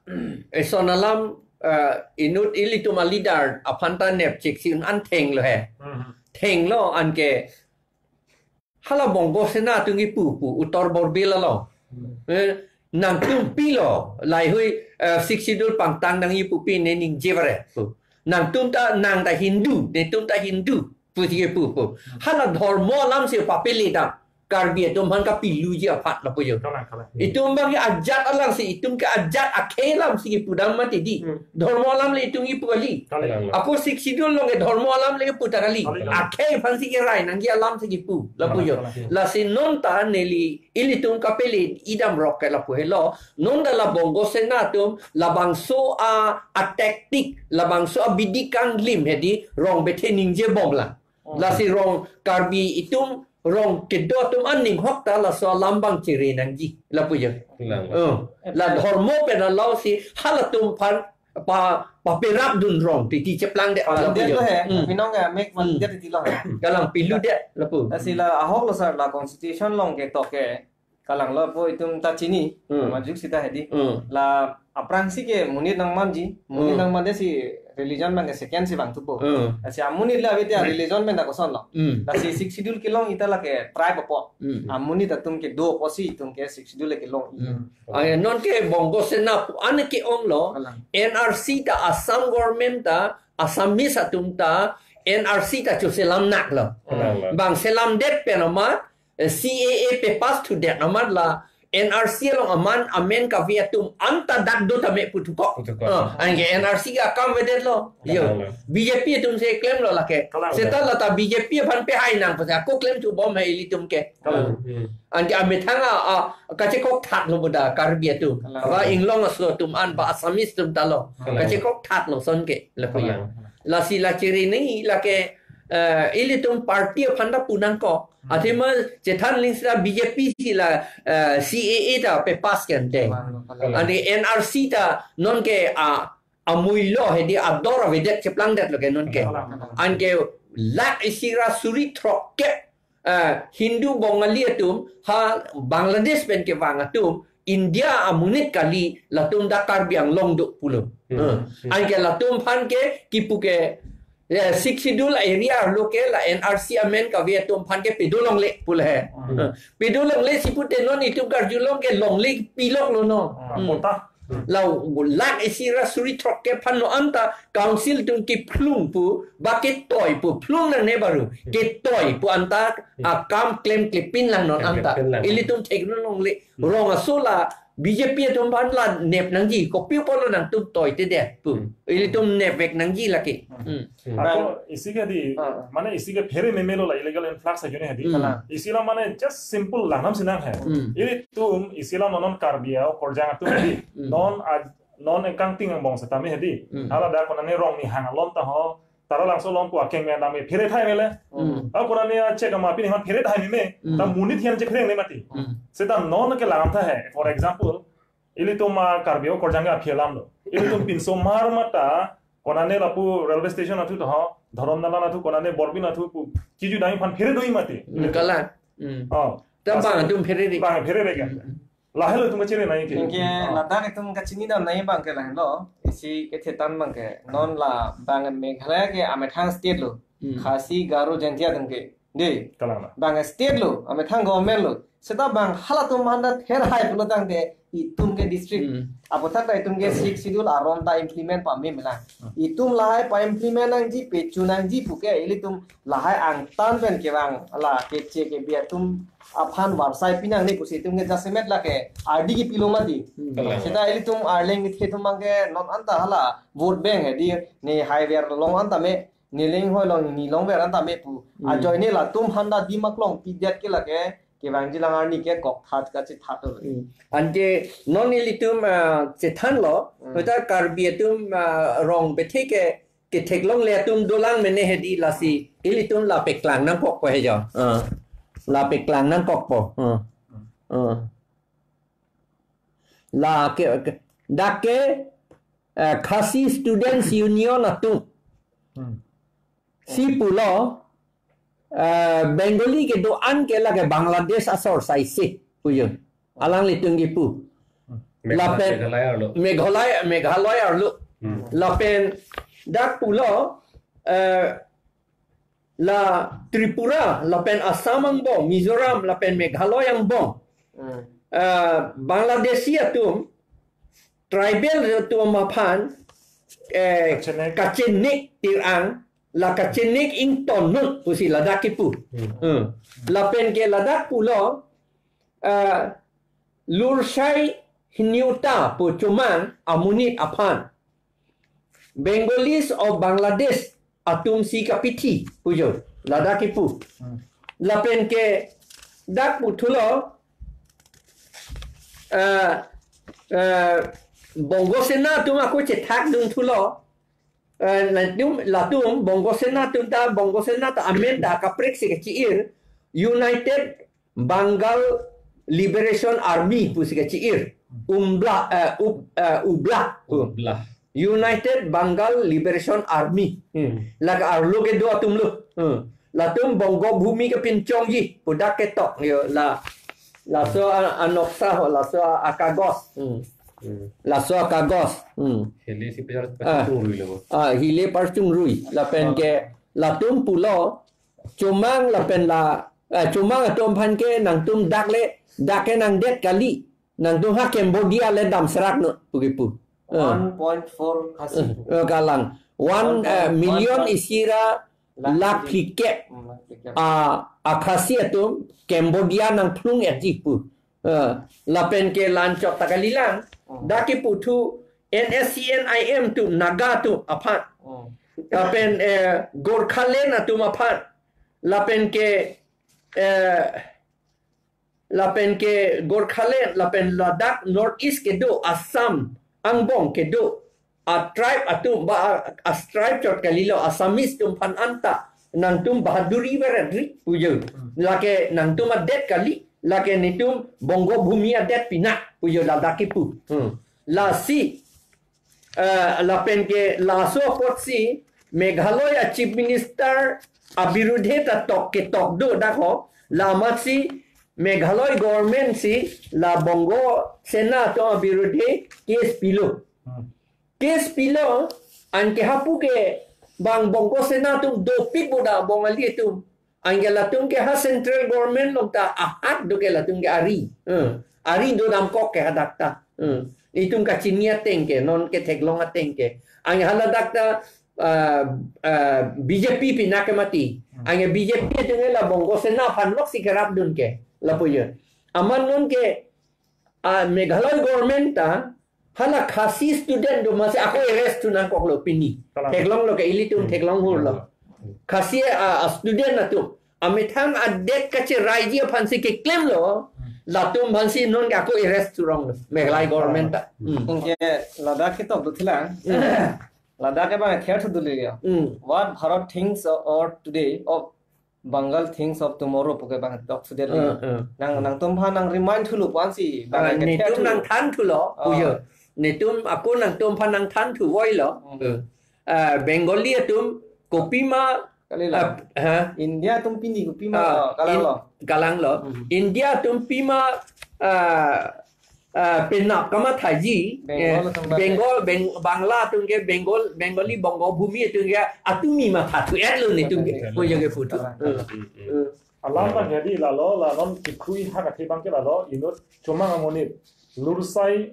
eson alam, eh, inut ilitum a leader aphan ta nepchiksi un-an thenglo he. Hmm. Thenglo anke hala Bongo Sena atum kipu pu, utor borbila lo. Hmm. Eh, nangtum pilo, laheihui, eh, Sixth Schedule pangtang nangji pu pine ningje vare pu. Nangtum ta, nang ta Hindu, netum ta Hindu, pusi kipu pu. Hala dhormo alamsi papele dam. Karbi atum aphan kapiluji aphan lapu jo. Kalang, kalang. Itum abangke ajat alangsi, itum ke ajat akhei alamsi kipudam mati di. Hmm. Dhormo alam le itum kipu kali. Kalang. Ako Sixth Schedule along ke dhormo alam le kipu ta kali. Kalang. Akhei aphansi kerai nangji alamsi kipu lapu jo. Kalang, kalang. Lasi non ta neli ilitum kapele idamrok ke lapu helo. Non ta la Bongo Sena atum labangso a, a tactic, labangso abidi kanglim hedi rong bethe ningjebomlang. Oh. Lasi rong Karbi itum rong kedo atum aning hok ta laso alam abang chere nangji lapu jo. Kalang. Oh. La dhormo pen alausi halatum aphan pa, paperap dun rong titi cheplang de Ah, lapu dia jo. tu he, Hmm. Pinong ya, make one Hmm. dia titi lo he. Kalang pilu de lapu. Lasi la ahok lo sir, la constitution along ke toke. Kalang lo pu itum ta chini, Hmm. majok sita hedi. Hmm. La aphrangsi ke monit nangmanji, monit Hmm. nangmande si religion abangke second si vangthupo. Hmm. Lasi amonit le ave dia religion pen ta koson lo. Hmm. Lasi Sixth Schedule kelong ita lake tribe apot. Hmm. Amonit atum kedo apotsi itum ke Sixth Schedule kelong. Hmm. Aya non ke Bongo Sena pu-an ke-ong lo, Kalang. N R C ta Assam government ta, Assamese atum ta, N R C ta choselam nak lo. Kalang. Bang selamdet pen amat, eh, C A A papass thudet amat la N R C along aman amen kave atum anta dak do tame puthukok. Puthukok. Ah, anke N R C ke akam avedet lo. Yo. Kalang. B J P atum si klemlo lake. Kalang. Seta la ta B J P aphan pehai nang pusi ako klemthubom he ilitum ke. Kalang. Hmm. Anke amethang a, a, kachekok thak lo boda Karbi atum. Kalang. Ba inglong aso atum an ba Assamese atum ta lo. Kalang. Kachekok thak lo ason ke lapu jo. Kalang. Lasi la chere nangji lake, eh, ilitum party aphan ta pu nangkok. Hmm. Athema chethan ling sita B J P si la, eh, C A A ta papass ke ante. Kalang. Ani N R C ta non ke a, amui lo hedi ador avedet cheplangdet lo ke non ke. Kalang. Anke lakh isi ra suri throkkep, eh, Hindu Bongali atum ha Bangladesh pen kevang atum India amonit kali, latum dak Karbi Anglong do pulo. Hmm. Eh. Hmm. Anke latum aphan ke kipu ke, eh, Sixth Schedule area arlo ke la N R C amen kave atum aphan ke pedo longle pulo he. Hmm. Eh. Pedo longle si pute non itum karjulong ke longle pilok lo no. Hmm. Hmm. Kota. La lakh isi ra suri throkkep aphan no anta council atum kephlung pu, ba ketoi pu, phlung nangne baru. Ketoi pu anta, Hmm. akam klemklepin lang non Klem anta. Klepin lang. Ilitum theklong longle. Hmm. Rong aso la B J P atum aphan la nep nangji, kopi apotlo nangtum toite det pu. Hmm. Ilitum nepvek nangji lake. Hmm. Hmm. Hmm. Ako isi ke di, Ah. mane isi ke phere meme lo la illegal influx ajoine hedi. Hmm. Isi la mane just simple langnam sinang he. Hmm. Ilitum isi la non Karbi akorjang atum hedi. Hmm. Non a, non engkangting angbong setame hedi. Hmm. Hala dak konane rong ni hang alon ta ho, Taralangso along pu akeng me dam me phere thai mele. Hmm. A konane a chek ama pini han phere thai meme. Hmm. Ta monit hian chephere ne mati. Hmm. Seta non ke lam tha he. For example, ilitum a Karbi akorjang ke aphi alam lo. Ilitum pinso mar mata, konane lapu railway station athu to ho, Dharamnala athu, konane Borbil athu pu, kiju dai phan phere doi mati. Hmm, kalang. Hmm. Oh. Ta bang atum phere ri. Bang phere ri kan. Hmm. Lahelo itum kachere nai ke. Anke Ah. ladak itum kachini dam nai abang ke lahelo. Si kethe tan abang ke, non la abang Meghalaya ke amethang state lo. Hmm. Khasi, Garo, Jaintia atum ke. Dei. Kalang na. Abang state lo, amethang government lo. Seta abang halatum aphan ta therhai pulo tangte itum ke district. Hmm. Aphuthak ta itum ke Sixth Schedule aron ta implement pame melang. Hmm. Itum lahai pa-implement nangji, pechu nangji puke ilitum lahai angtan pen kevang la keche kebi atum aphan varsai pinangne pusi itum ke jasemet lake ardi kepilo mati. Hmm. Kalang. Seta ilitum arleng kethe atum abang ke non anta hala vote bank he dei, ne haiver along anta me, ne leng hoi along, ne longver anta me pu. Hmm. Ajoine latum aphan ta dim aklong pidet ke lake kevangji lang arni ke koktha kachethat lo. Hmm. Anke non ilitum, ah, chethanlo, Hmm. hoita Karbi atum, ah, rong bethe ke ketheklongle atum dolang mene he dei, lasi ilitum la peklang nangkokpo he jo. Ah. La peklang nangkokpo. Ah. Ah. La ke, ke, dak ke, eh, Khasi Students Union atum. Hmm. Si pulo, eh, Bengali kedo-an ke lake Bangladesh asor saise pujo. Alanglitum kipu. Hmm. Lapen Meghalaya arlo. Meghalaya, Meghalaya arlo. Hmm. Lapen dak pulo, eh, la Tripura, lapen Assam angbong, Mizoram, lapen Meghalaya angbong. Hmm. Eh, Bangladeshi atum, tribal atum aphan, eh, Kachenek. Kachenek tirang, la kachenek ingtonnun pusi ladak kipu. Hmm. Hmm. Lapen ke ladak pulo, eh, Lursai Hiniuta pu Chomang amonit aphan Bengalis of Bangladesh atum si kapithi pujo, ladak kipu. Hmm. Lapen ke dak puthulo, eh, eh, Bongo Sena atum ako chethakdun thulo, eh, latum, latum Bongo Sena atum ta, Bongo Sena ta amen ta kaprek si kachi-ir, United Bengal Liberation Army pusi kachi-ir. Umbla, eh, ub-, eh, ubla. Ubla. United Bengal Liberation Army. Hmm. Lake arlo kedo atum lo. Hmm. Latum Bongo Bhumi kepinchongji pu dak ketok yo la. Laso a-, anoksa ho, laso a-, akagos. Hmm. Hmm. Laso akagos. Hmm. Hile si pejar Ah. pachungrui lo. Ah, hile pachungrui. Lapen Ah. ke latum pulo Chomang lapen la, eh, Chomang atum aphan ke nangtum dak le, dak ke nangdet kali. Nangtum ha Cambodia le damseraknon pu kipu. Eh. One point four Khasi. Eh, eh, kalang. One, One eh, point million one isi ra lakh lakh phlikep. Hmm, lakh phlikep. Ah, a Khasi atum Cambodia nangphlung-etji pu. Eh, lapen ke la-anchot ta kalilang. Hmm. Dak kiputhu N S C N I M atum, Naga atum aphan. Hmm. Lapen, eh, Gorkhaland atum aphan. Lapen ke, eh, lapen ke Gorkhaland, lapen ladak North East kedo, Assam angbong kedo a-tribe atum ba a, a-tribe chot kalilo, Assamese atum aphan anta nangtum bahaduri beredri pujo. Hmm. Lake nangtum adet kali, lake netum Bongo Bhumi adet pinak pujo ladak kipu. Hmm. Lasi, eh, lapen ke laso apotsi Meghalaya Chief Minister abirudhe ta tok ketok do dak ho, la amatsi Meghalaya government si la Bongo Sena atum abirudhe case pilo. Hmm. Case pilo, anke hapu ke bang Bongo Sena atum dopik boda Bongali atum. Anke latum ke ha central government along ta ahat do ke latum ke ari. Hmm. Ari do damkok ke hadak ta. Hmm. Itum kachini ateng ke, non ketheklong ateng ke. Anke haladak ta, ah, ah, B J P pinak ke mati. Hmm. Anke B J P atum ke la Bongo Sena aphan lok si kerapdun ke. Lapu yo. Amat non ke, ah, Meghalaya government ta, hala Khasi student do masi ako arrest thu nangkoklo pini. Kalang. Theklonglo ke ilitum Hmm. theklong hurlo. Hmm. Khasi, ah, ah, student atum. Amethang adet kacheraiji aphansi keklemlo. Hmm. Latum aphansi non ke ako arrest thuronglo. Meghalaya government ta. Hmm. Hmm. Anke ladak ketok do thilang. Hmm. Ladak ke bang ther thu duli ya. Hmm. What Bharat thinks of today of Bengal thinks of tomorrow puke bang tok sudet Uh, lagi. uh. Nang, nangtum aphan nang remind thulo pu ansi Ah, bang ke netum ther thu. Nangthan thulo, Ah. puyo. Netum ako nangtum aphan nangthan thuvoilo. Hmm. Uh. Ah, Bengali atum kopima, Kalila. ah, ha? India atum pini kopima, Ah, ah, kalanglo. In-, kalanglo. Hmm. India atum pima, ah, ah, penap kamathaji, Bengal eh, atum ke. Bengal, Beng-, Bangla atum ke, Bengal, Bengali, Bongo Bhumi atum ke, atumi mathathu-etlo netum ke. Mathathu-etlo. Ko jage puthu. Kalang, kalang. Hmm, hmm. Alam abang jadi lalo, la non chikhui ha kathe abang ke lalo, inut chomang amonit, Lursai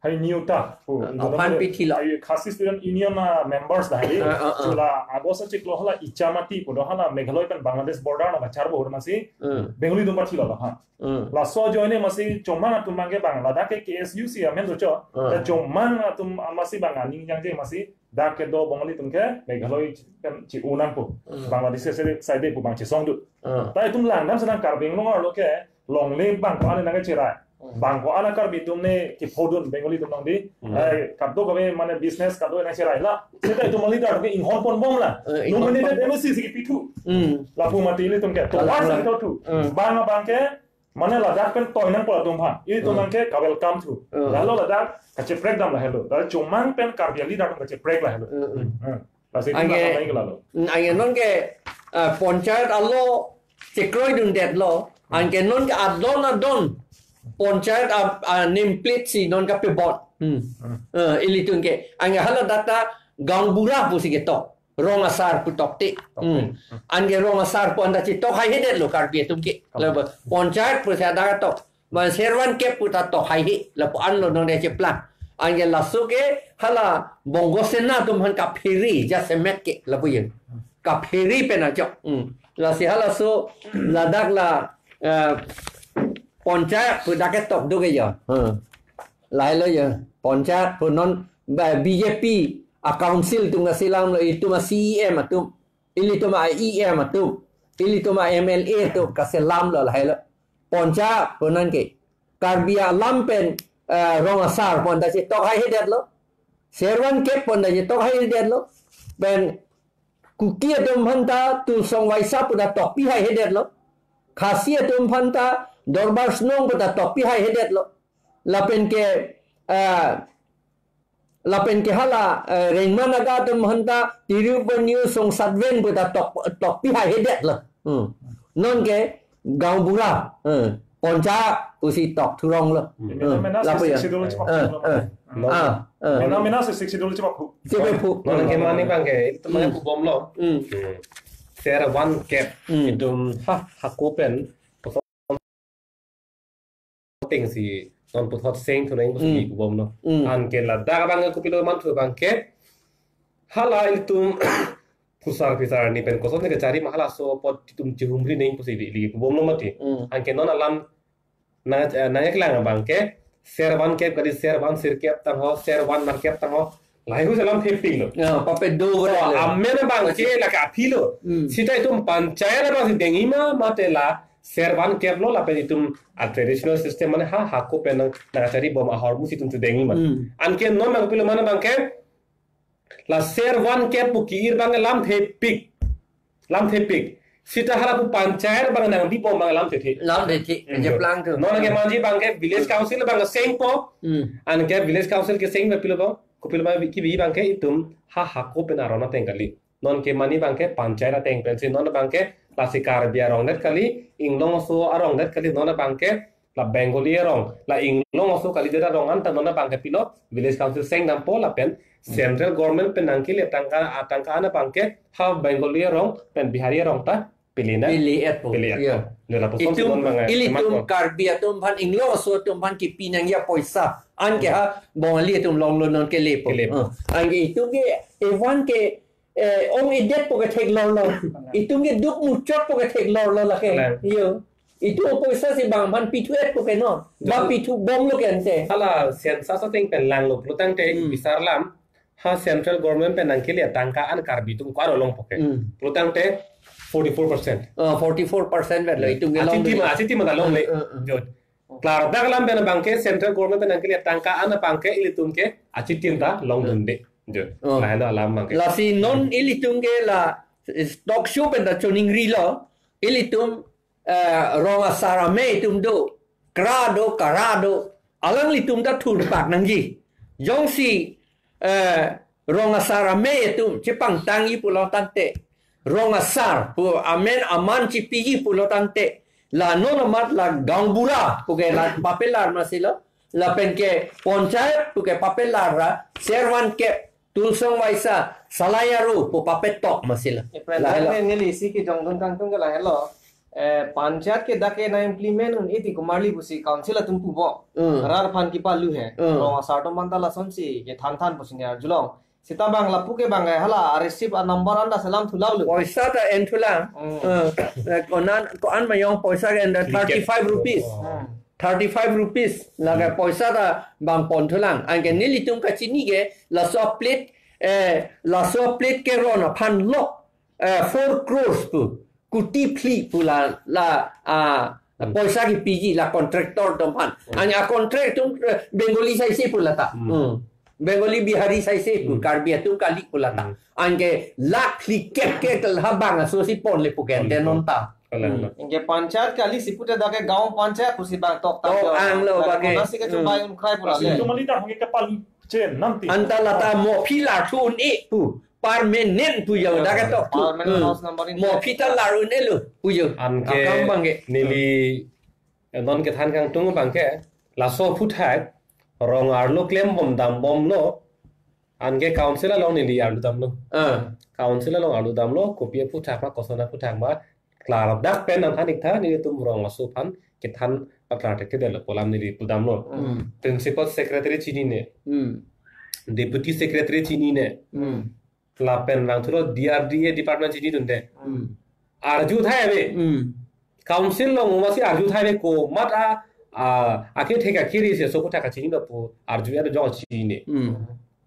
Hainiuta pu, ah, inut aphan amonit, pithilo. Ai Khasi Student Union a members dah hari. Ah, ah, ah. Chula August achiklo hala Ichamati pu do hala Meghalaya pen Bangladesh border no kacharbo ahormu si, hmm, Bengali atum pathilo ha. Hmm. Laso ajoine masi chomang atum abang ke bang ladak ke K S U C amen do cho. Hmm. Ta chomang atum masi bang aning jangje masi dak kedo Bengali atum ke Meghalaya pen chi-unang pu. Hmm. Bangladesh side, side pu bang chisong do. Hmm. Ta itum langdam sedang Karbi Anglong arlo ke longle bang ko-an nangkacherai. Hmm. Bang ko-an Karbi atum ne kephodun Bengali atum nang di. Hmm. Eh, kadokave mane business kadokave nangcherai la. Seta itum Bengali ta ke inghon ponbom la. Eh, inghon ponbom. Nominated M A C si kepithu. Hmm. Lapu mati ilitum ke. To, kalang, war kalang. Si kepithu. Hmm. Bang abang ke mane ladak pen toinang pu atum aphan. Ilitum, hmm, abang ke ka-welcome thu. Hmm. Lalo ladak kacheprek dam lahelo. Ladak chomang pen Karbi a-leader atum kacheprek lahelo. Hmm, hmm. Hmm. Lasi itum anke, ladak main ke lalo. Hmm, anke non ke, ah, panchayat alo chekroidundetlo. Hmm. Anke non ke adon adon panchayat a, a, name plate si non kapebot. Hmm. Hmm. Eh, ilitum ke. Anke hala data gaon bura pusi ketok. Rong asar pu tokte. Tokte. Hmm. Anke rong asar pu anta chetok haihedetlo Karbi atum ke. Tokte. Laba panchayat pusi anta ketok. Mane servan kep pu ta tok haihe. Lapu anlo non dia cheplang. Anke laso ke hala Bongo Sena atum aphan kaphere jasemet ke lapu yen. Kaphere pen ajok. Hmm. Lasi halaso ladak la, eh, panchayat pu dak ketok do ke ya. Hmm. Lahelo ya. Panchayat pu non ba B J P a-council atum kasilamlo, itum a-C E M atum, ilitum a-E M atum, ilitum a-M L A atum kasilamlo lahelo. Panchayat pu non ke Karbi alam pen, eh, rong asar pu anta chetok haihedetlo. Servan kep pu anta chetok haihedetlo. Pen Kuki atum aphan ta Tursong Vaisa pu ta tokpi haihedetlo. Khasi atum aphan ta Dorbar Snong pu ta tokpi haihedetlo. Lapen ke, eh, lapen ke hala, eh, Rengma Naga atum aphan ta Tirup Banyu Songsatven pu ta tok, tokpi haihedetlo. Hmm. Non ke gaon bura, eh, panchayat pusi tok thuronglo. Hmm. Mena, mena, lapu ya. Sixth Schedule chepak, eh, eh. No. Ah, eh. Mena, mena si Sixth Schedule chepak. Chepak. Non ke mane abang ke, itum abang, hmm, ke kubomlo. Hmm. Hmm. Ser van kep. Hmm. Itum ha, hako pen. Thing si non puthot seng thuneng pusi, hmm, kubomlo. Hmm. Anke ladak abang ke kopilo manthu abang ke. Hala itum phusar phisar ni pen koson ne kachari ma halaso apot itum chihumri neng pusi ili, ili kubomlo mati. Hmm. Anke non alam nang, eh, nangkeklang abang ke ser van kep kali, ser van sirkep tangho, ser van nerkep tangho. Lahai hu selam thepiklo. Ya, pape do. Oh, gore le. Amen abang ke, okay, lake aphi lo. Hmm. Seta itum panchayat abang si dengji ma, mate la ser van kep lo lapen itum a-traditional system mane ha, hako pen nang, nangkachari bom ahormu si itum tu dengji ma. Hmm. Anke non nangpilo mane abang ke la ser van kep pu ki-ir abang lam thepik. Lam thepik. Seta hala pu panchayat abang nangbi bom abang lam thethe. Lam thethe. Hmm. Kacheplang thu. Non ke manji abang ke village council abang sengpo. Hmm. Anke village council ke seng ba pilo bang. Kopilo ma kibi abang ke itum ha, hako pen aron ateng kali. Non ke mane abang ke panchayat ateng pensi non abang ke lasi Karbi arong det kali, Inglong aso arong det kali, non abang ke la Bengali arong, la Inglong aso kalidet arong anta non abang ke pilo village council seng dampo lapen, hmm, central government pen nangkele tangka, atangka an abang ke ha Bengali arong pen Bihari arong ta pele nang. Pele-etpo. Pele-etpo. Ya. Nela puson itum, non abang ke ilitum semat ko. Karbi atum aphan, Inglong aso atum aphan kipi nangji apoisa. Anke, hmm, ha Bongali atum longlo non kelepo. Kelepo. Ah. Anke itum ke evan ke eh, ong-edetpo ke theklorlo. Itum ke duk muchotpo ke theklorlo lake. Kalang. Yo. Itum apoisa si bang aphan pithu-etpo ke non. Ba, duk, pithu bomlo ke ante. Hala census ateng pen langlo. Pulotangte, hmm, bisar lam. Ha central government pen nangkele tangka an Karbi atum ko-an longpo ke. Hmm. Pulotangte forty-four percent. Oh, forty-four percent vet lo. Hmm. Itum ke long. Achitima, achitima ta longle. Hmm, hmm, hmm. Jo. Klardak alam pen abang ke central government pen nangkele tangka an abang ke ilitum ke achitin ta longdunde. Jo. Oh. Lahenlo alam abang ke. Lasi non ilitum ke la, eh, talk show pen ta choningrilo. Ilitum, eh, rong asar amei atum do. Kra do, kara do. Alanglitum ta thurpak nangji. Jongsi, eh, rong asar amei atum chepangtangji pulotangte, rong asar pu amen aman chipiji pulotangte, la non amat la gaon bura pu ke la papelar masi lo. Lapen ke panchayat pu ke papelar ra, servan kep, tulsong vaisa, salai aru pu papetok masila. April Lahelo. Neli isi kejongdun kangtung ke lahelo. Eh, panchayat ke dak ke na implement un-e ti komarli pusi council atum pupo. Hmm. Rat aphan kipalu he. Hmm. Rong asar atum anta lasonsi kethan than pusi ne arjulong. Seta bang lapu ke bang ke hala a-receipt a-number anta selam thulang lo. Poisa ta en thulang. Hmm. Eh, eh, konan, ko-an mayong poisa ke en da Ticket. thirty-five rupees. Hmm. Thirty-five rupees lake poisa ta bang pon thulang. Anke nelitum kachini ke laso plate, eh, laso plate ke ron aphan lok, eh, four crores pu, kuti phli pu la, la, ah, Hmm. poisa kepiji la contractor atum aphan. Hmm. Anke a-contract atum, eh, Bengali saise pu lata. Hmm. Hmm. Bengali Bihari saise pu, Hmm. Karbi atum kali pu lata. Hmm. Anke lakh phli kep ke tel ha bang aso si ponle pu ke Ponle ante pu. non ta. Kalang Hmm. la. Anke panchayat kali si pute dak ke gaon panchayat pusi bang tok ta Tok jo. ang lo Dak bang ke. Monasi ke Hmm. chubai un krai pu Kasi lale. itu mali dak hong ke palu chen nanti. Anta lata mo phi lar thu un-e pu. Permanent pu jo dak ke tok thu. Permanent Hmm. house number in Mo phi ta lar un-e lo pu jo. Anke Akam bang ke. neli non kethan kangtung bang ke laso aphuthak rong arlo klem bom dam bomlo. Anke council along neli arlu damlo. Ah. Council along arlu damlo, kopi aphuthak ma, koson aphuthak ma, klardak pen nangthan ik tha, nelitum rong aso aphan kethan paklar thekthedetlo pu alam neli pu damlo. Hmm. Principal secretary chinine. Hmm. Deputy secretary chinine. Hmm. Lapen vangthulo D R D A department chinidunde. Hmm. Arju thai ave. Hmm. Council along masi arju thai ave komat a, a, akethek akhiri si aso aphuthak kachinilo pu arju ya jong chinine. Hmm.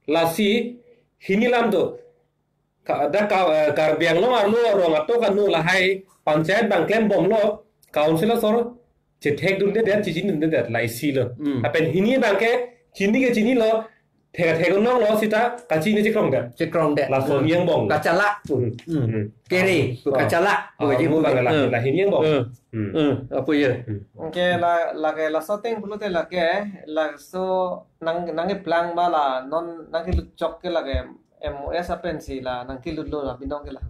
Lasi hini alam do. Ka, dak ka, eh, Karbi Anglong arlo rong atok ano lahai panchayat bang klem bomlo, council asor chethekdundedet, chichinidundedet, la isi lo. Hmm. Lapen hini bang ke chini ke chinilo, thek thek unong lo seta kachini chikrongdet. Chikrongdet. Laso Hmm. niang bong. Kachalak pu. Hmm. Hmm. Hmm. Kere pu Ah. kachalak pu Ah, kaji mu pu bang ke. la, Hmm. la hini niang bong. Hmm. Hmm. Hmm. Apu ya. Hmm. Anke la, lake laso ateng pulote lake laso nang, nangkeplang ba la non nangkelut chok ke lake M O S apensi la nangkelutlo la binong ke la.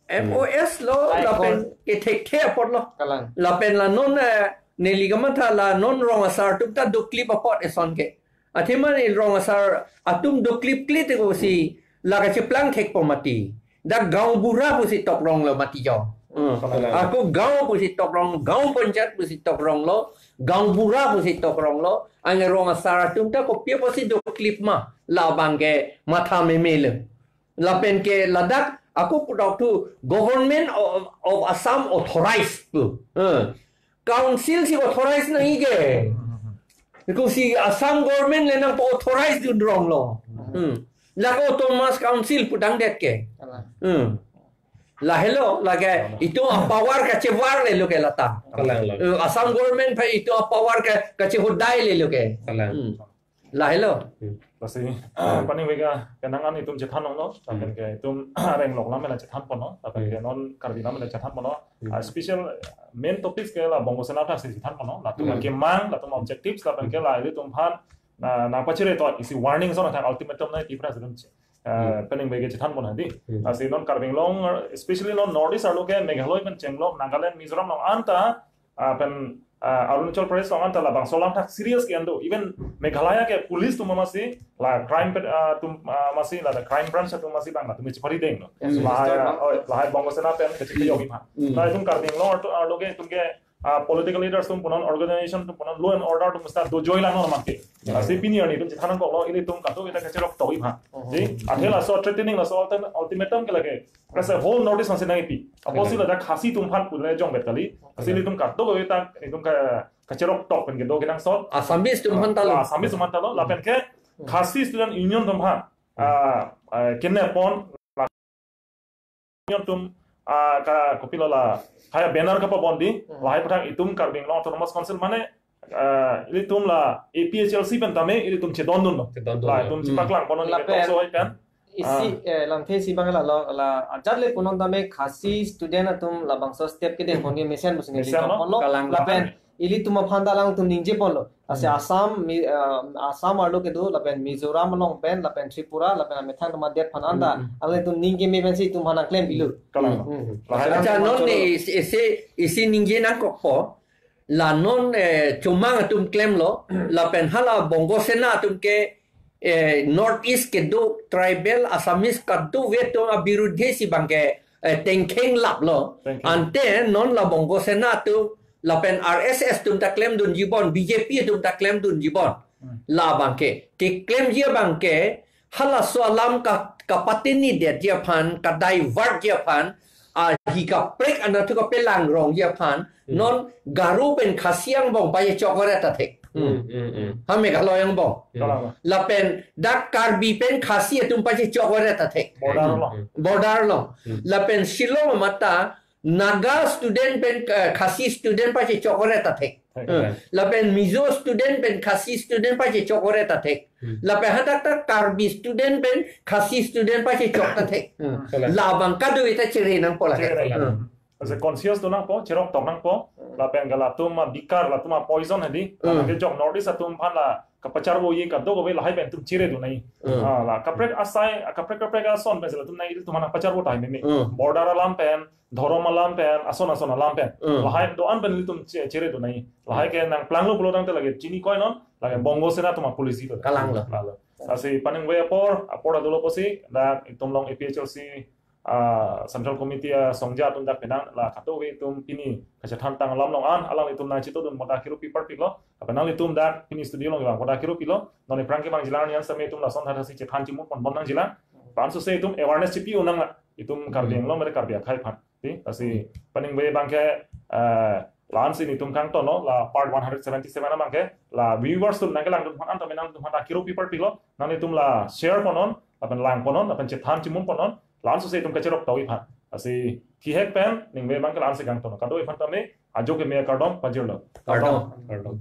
M O S lo Ai, lapen kon. kethekthe apotlo. Kalang. Lapen la non, eh, neli kamatha la non rong asar atum ta doklip apot eson ke. Athema neli rong asar atum doklip klit ko si la kacheplang thek po mati. Dak gaon bura pusi tokronglo mati jo. Hmm. Kalang. Ako gaon pusi tokrong, gaon panchayat pusi tokronglo, gaon bura pusi tokronglo, anke rong asar atum ta kopi pusi doklip ma, labang ke matha memelo. Lapen ke ladak ako putok thu Government of, of Assam authorized pu. Eh. Council si authorize nangji ke. Ko si Assam government le nangpa-authorize dun ronglo. Hmm. Lake autonomous council pudangdet ke. Kalang. Hmm. Lahelo lake itum a-power kachevar le lo ke lata. Kalang lo. Eh, Assam government pa itum a-power ka, kachehodai le lo ke. Kalang. Hmm. Lahelo. Lasi, paning vega, kenangan itum chethan nong lo, lapen ke itum areng lok lam la chethan pon lo, lapen ke non Karbi lam la chethan pon lo. Hmm. Ah, special main topics ke la Bongo Sena ta si chethan pon lo, latum Hmm. ke mang, latum objectives, lapen ke la ilitum aphan, na, nangpachere to, isi warning son athak ultimatum na ipra sedun che. Ah, Hmm. paning vega chethan pon hadi. Hmm. Lasi non Karbi Anglong, especially non North East arlo ke Meghalaya pen chenglok, Nagaland, Mizoram along anta, ah, pen, ah, Arunachal Pradesh along anta labangso alam thak serious ke ando. Even Meghalaya ke police atum masi la crime pe-, ah, atum, ah, masi la crime branch atum masi bang latum chepari denglo. Yes, La, Mister ah, Bang. oh, lahai Bongo Sena pen kachekejok iphan. Hmm. La itum Karbi Anglong arlo, arlo ke itum ke, ah, political leaders atum punon, organization atum punon, law and order atum mesta dojoi lang non mati. Lasi pini arni itum chethan nangkoklo, ilitum kadokave ta kacherok tok iphan. Oh. Di, athe laso threatening laso ultim-, ultimatum ke lake as a whole North East masi nangpi. Apotsi Okay. ladak Khasi atum aphan pule jongvet kali. Lasi Okay. ilitum kadokave ta itum ka, kacherok tok pen kedo kenangsot. Assamese atum aphan ta lo. Ah, Assamese atum aphan ta lo. Lapen ke Hmm. Khasi Student Union atum aphan. Hmm. Ah, ah, kene pon la union atum, ah, ka kopilo la. Haya banner kapabon di. Hmm. Lahai aphuthak itum Karbi Anglong Autonomous Council mane, ah, ilitum la A P H L C pen tame ilitum chedondunlo. Chedondunlo. La itum Hmm. chepaklang pon lo Lapen. Tokso hai pen. Isi, Ah. eh, lamthe isi bang la, la, la, ajat le punon tame Khasi student atum labangso step kedeng pon ke mesen pusi neli Mesen lo. tong ponlo. Kalang. Lapen ilitum aphan ta alangtum ningje ponlo. Lasi Hmm. Assam, Mi-, eh, Assam arlo kedo, lapen Mizoram along pen, lapen Tripura, lapen amethang atum adet aphan anta. Hmm, hmm. Alangtum ning keme pensi itum aphan nangklem pilo. Kalang. Hmm, hmm. Lahai Acha, atum non atum ni isi, isi, isi ningje nangkokpo. La non, eh, Chomang atum klemlo, lapen hala Bongo Sena atum ke, eh, North East kedo tribal Assamese kadokave atum abirudhe si abangke, eh, tengkheng laplo. Tengkheng. Ante non la Bongo Sena atum, lapen R S S atum ta klemdunji bon, B J P atum ta klemdunji bon. Hmm. La abangke, keklemji abangke, halaso alam ka, kapatini detji aphan, ka divert ji aphan, ahi kaprek anatthu kapelangrongji aphan, Hmm. non Garo pen Khasi angbong pachechok ore ta thek. Hmm, hmm, hmm. Ha Meghalaya angbong. Hmm. Kalang. Lapen dak Karbi pen Khasi atum pachechok ore ta thek. Border Hmm, along. hmm. Border along. Hmm. Lapen Shillong amat ta Naga student pen, eh, Khasi student pachechok ore ta thek. Thek. Hmm. Lapen Mizo student pen Khasi student pachechok ore ta thek. Hmm. Lapen hadak ta Karbi student pen Khasi student pachechok ta thek. Hmm. Kalang. La abang kadokave ta chere nangpo lake. Chere nang. Hmm. Ase conscious do nangpo, cheroktok nangpo. Lapen ke latum abikar, latum apoison hedi. Hmm. Lake jok North East atum aphan la kapacharvoji kadokave lahai pen itum chiredun nangji. Hmm. Ah, la kaprek asai, kaprek kaprek ason pen si latum nangji itum aphan pacharvo tahai meme. Hmm. Border alam pen, dhorom alam pen, ason ason alam pen. Hmm. Lahai do-an pen itum chi-, chiredun nangji. Lahai ke nangplanglo pulo tangte lake chini koinon, lake Bongo Sena atum apolicy lo. Kalanglo. Lalo. Lasi paningve apor, apor ta dolo pusi, dak itum along A P H L C, ah, Central Committee asongja atum dak penang, la kadokave itum pini kachethantang alam along an, alanglitum nangchitudun moda kirupi parpiklo, lapen nanglitum dak pini studio along vang moda kirupilo, non aphrang kevangjilang an same itum lason thata si chethan chimu ponbom nangjilang, laso si itum awareness chipi-un nang la, itum Karbi Hmm. Anglong mate Karbi akhei aphan. Ti, lasi paningve abangke, eh, la-an si netum kangtonlo, la part one hundred seventy-seven abangke, la viewers atum nangkelangdun aphan an tame nangtum aphan ta kirupi parpiklo, nanglitum la share ponnon, lapen lang ponnon, lapen chethan chimu ponnon, la-an si itum kacheroktoji aphan. Lasi thihek pen, ningve abangke la-an si kangtonlo. Kadokave aphan tame, ajo keme kardom, pajirlo. Kardom. Kardom.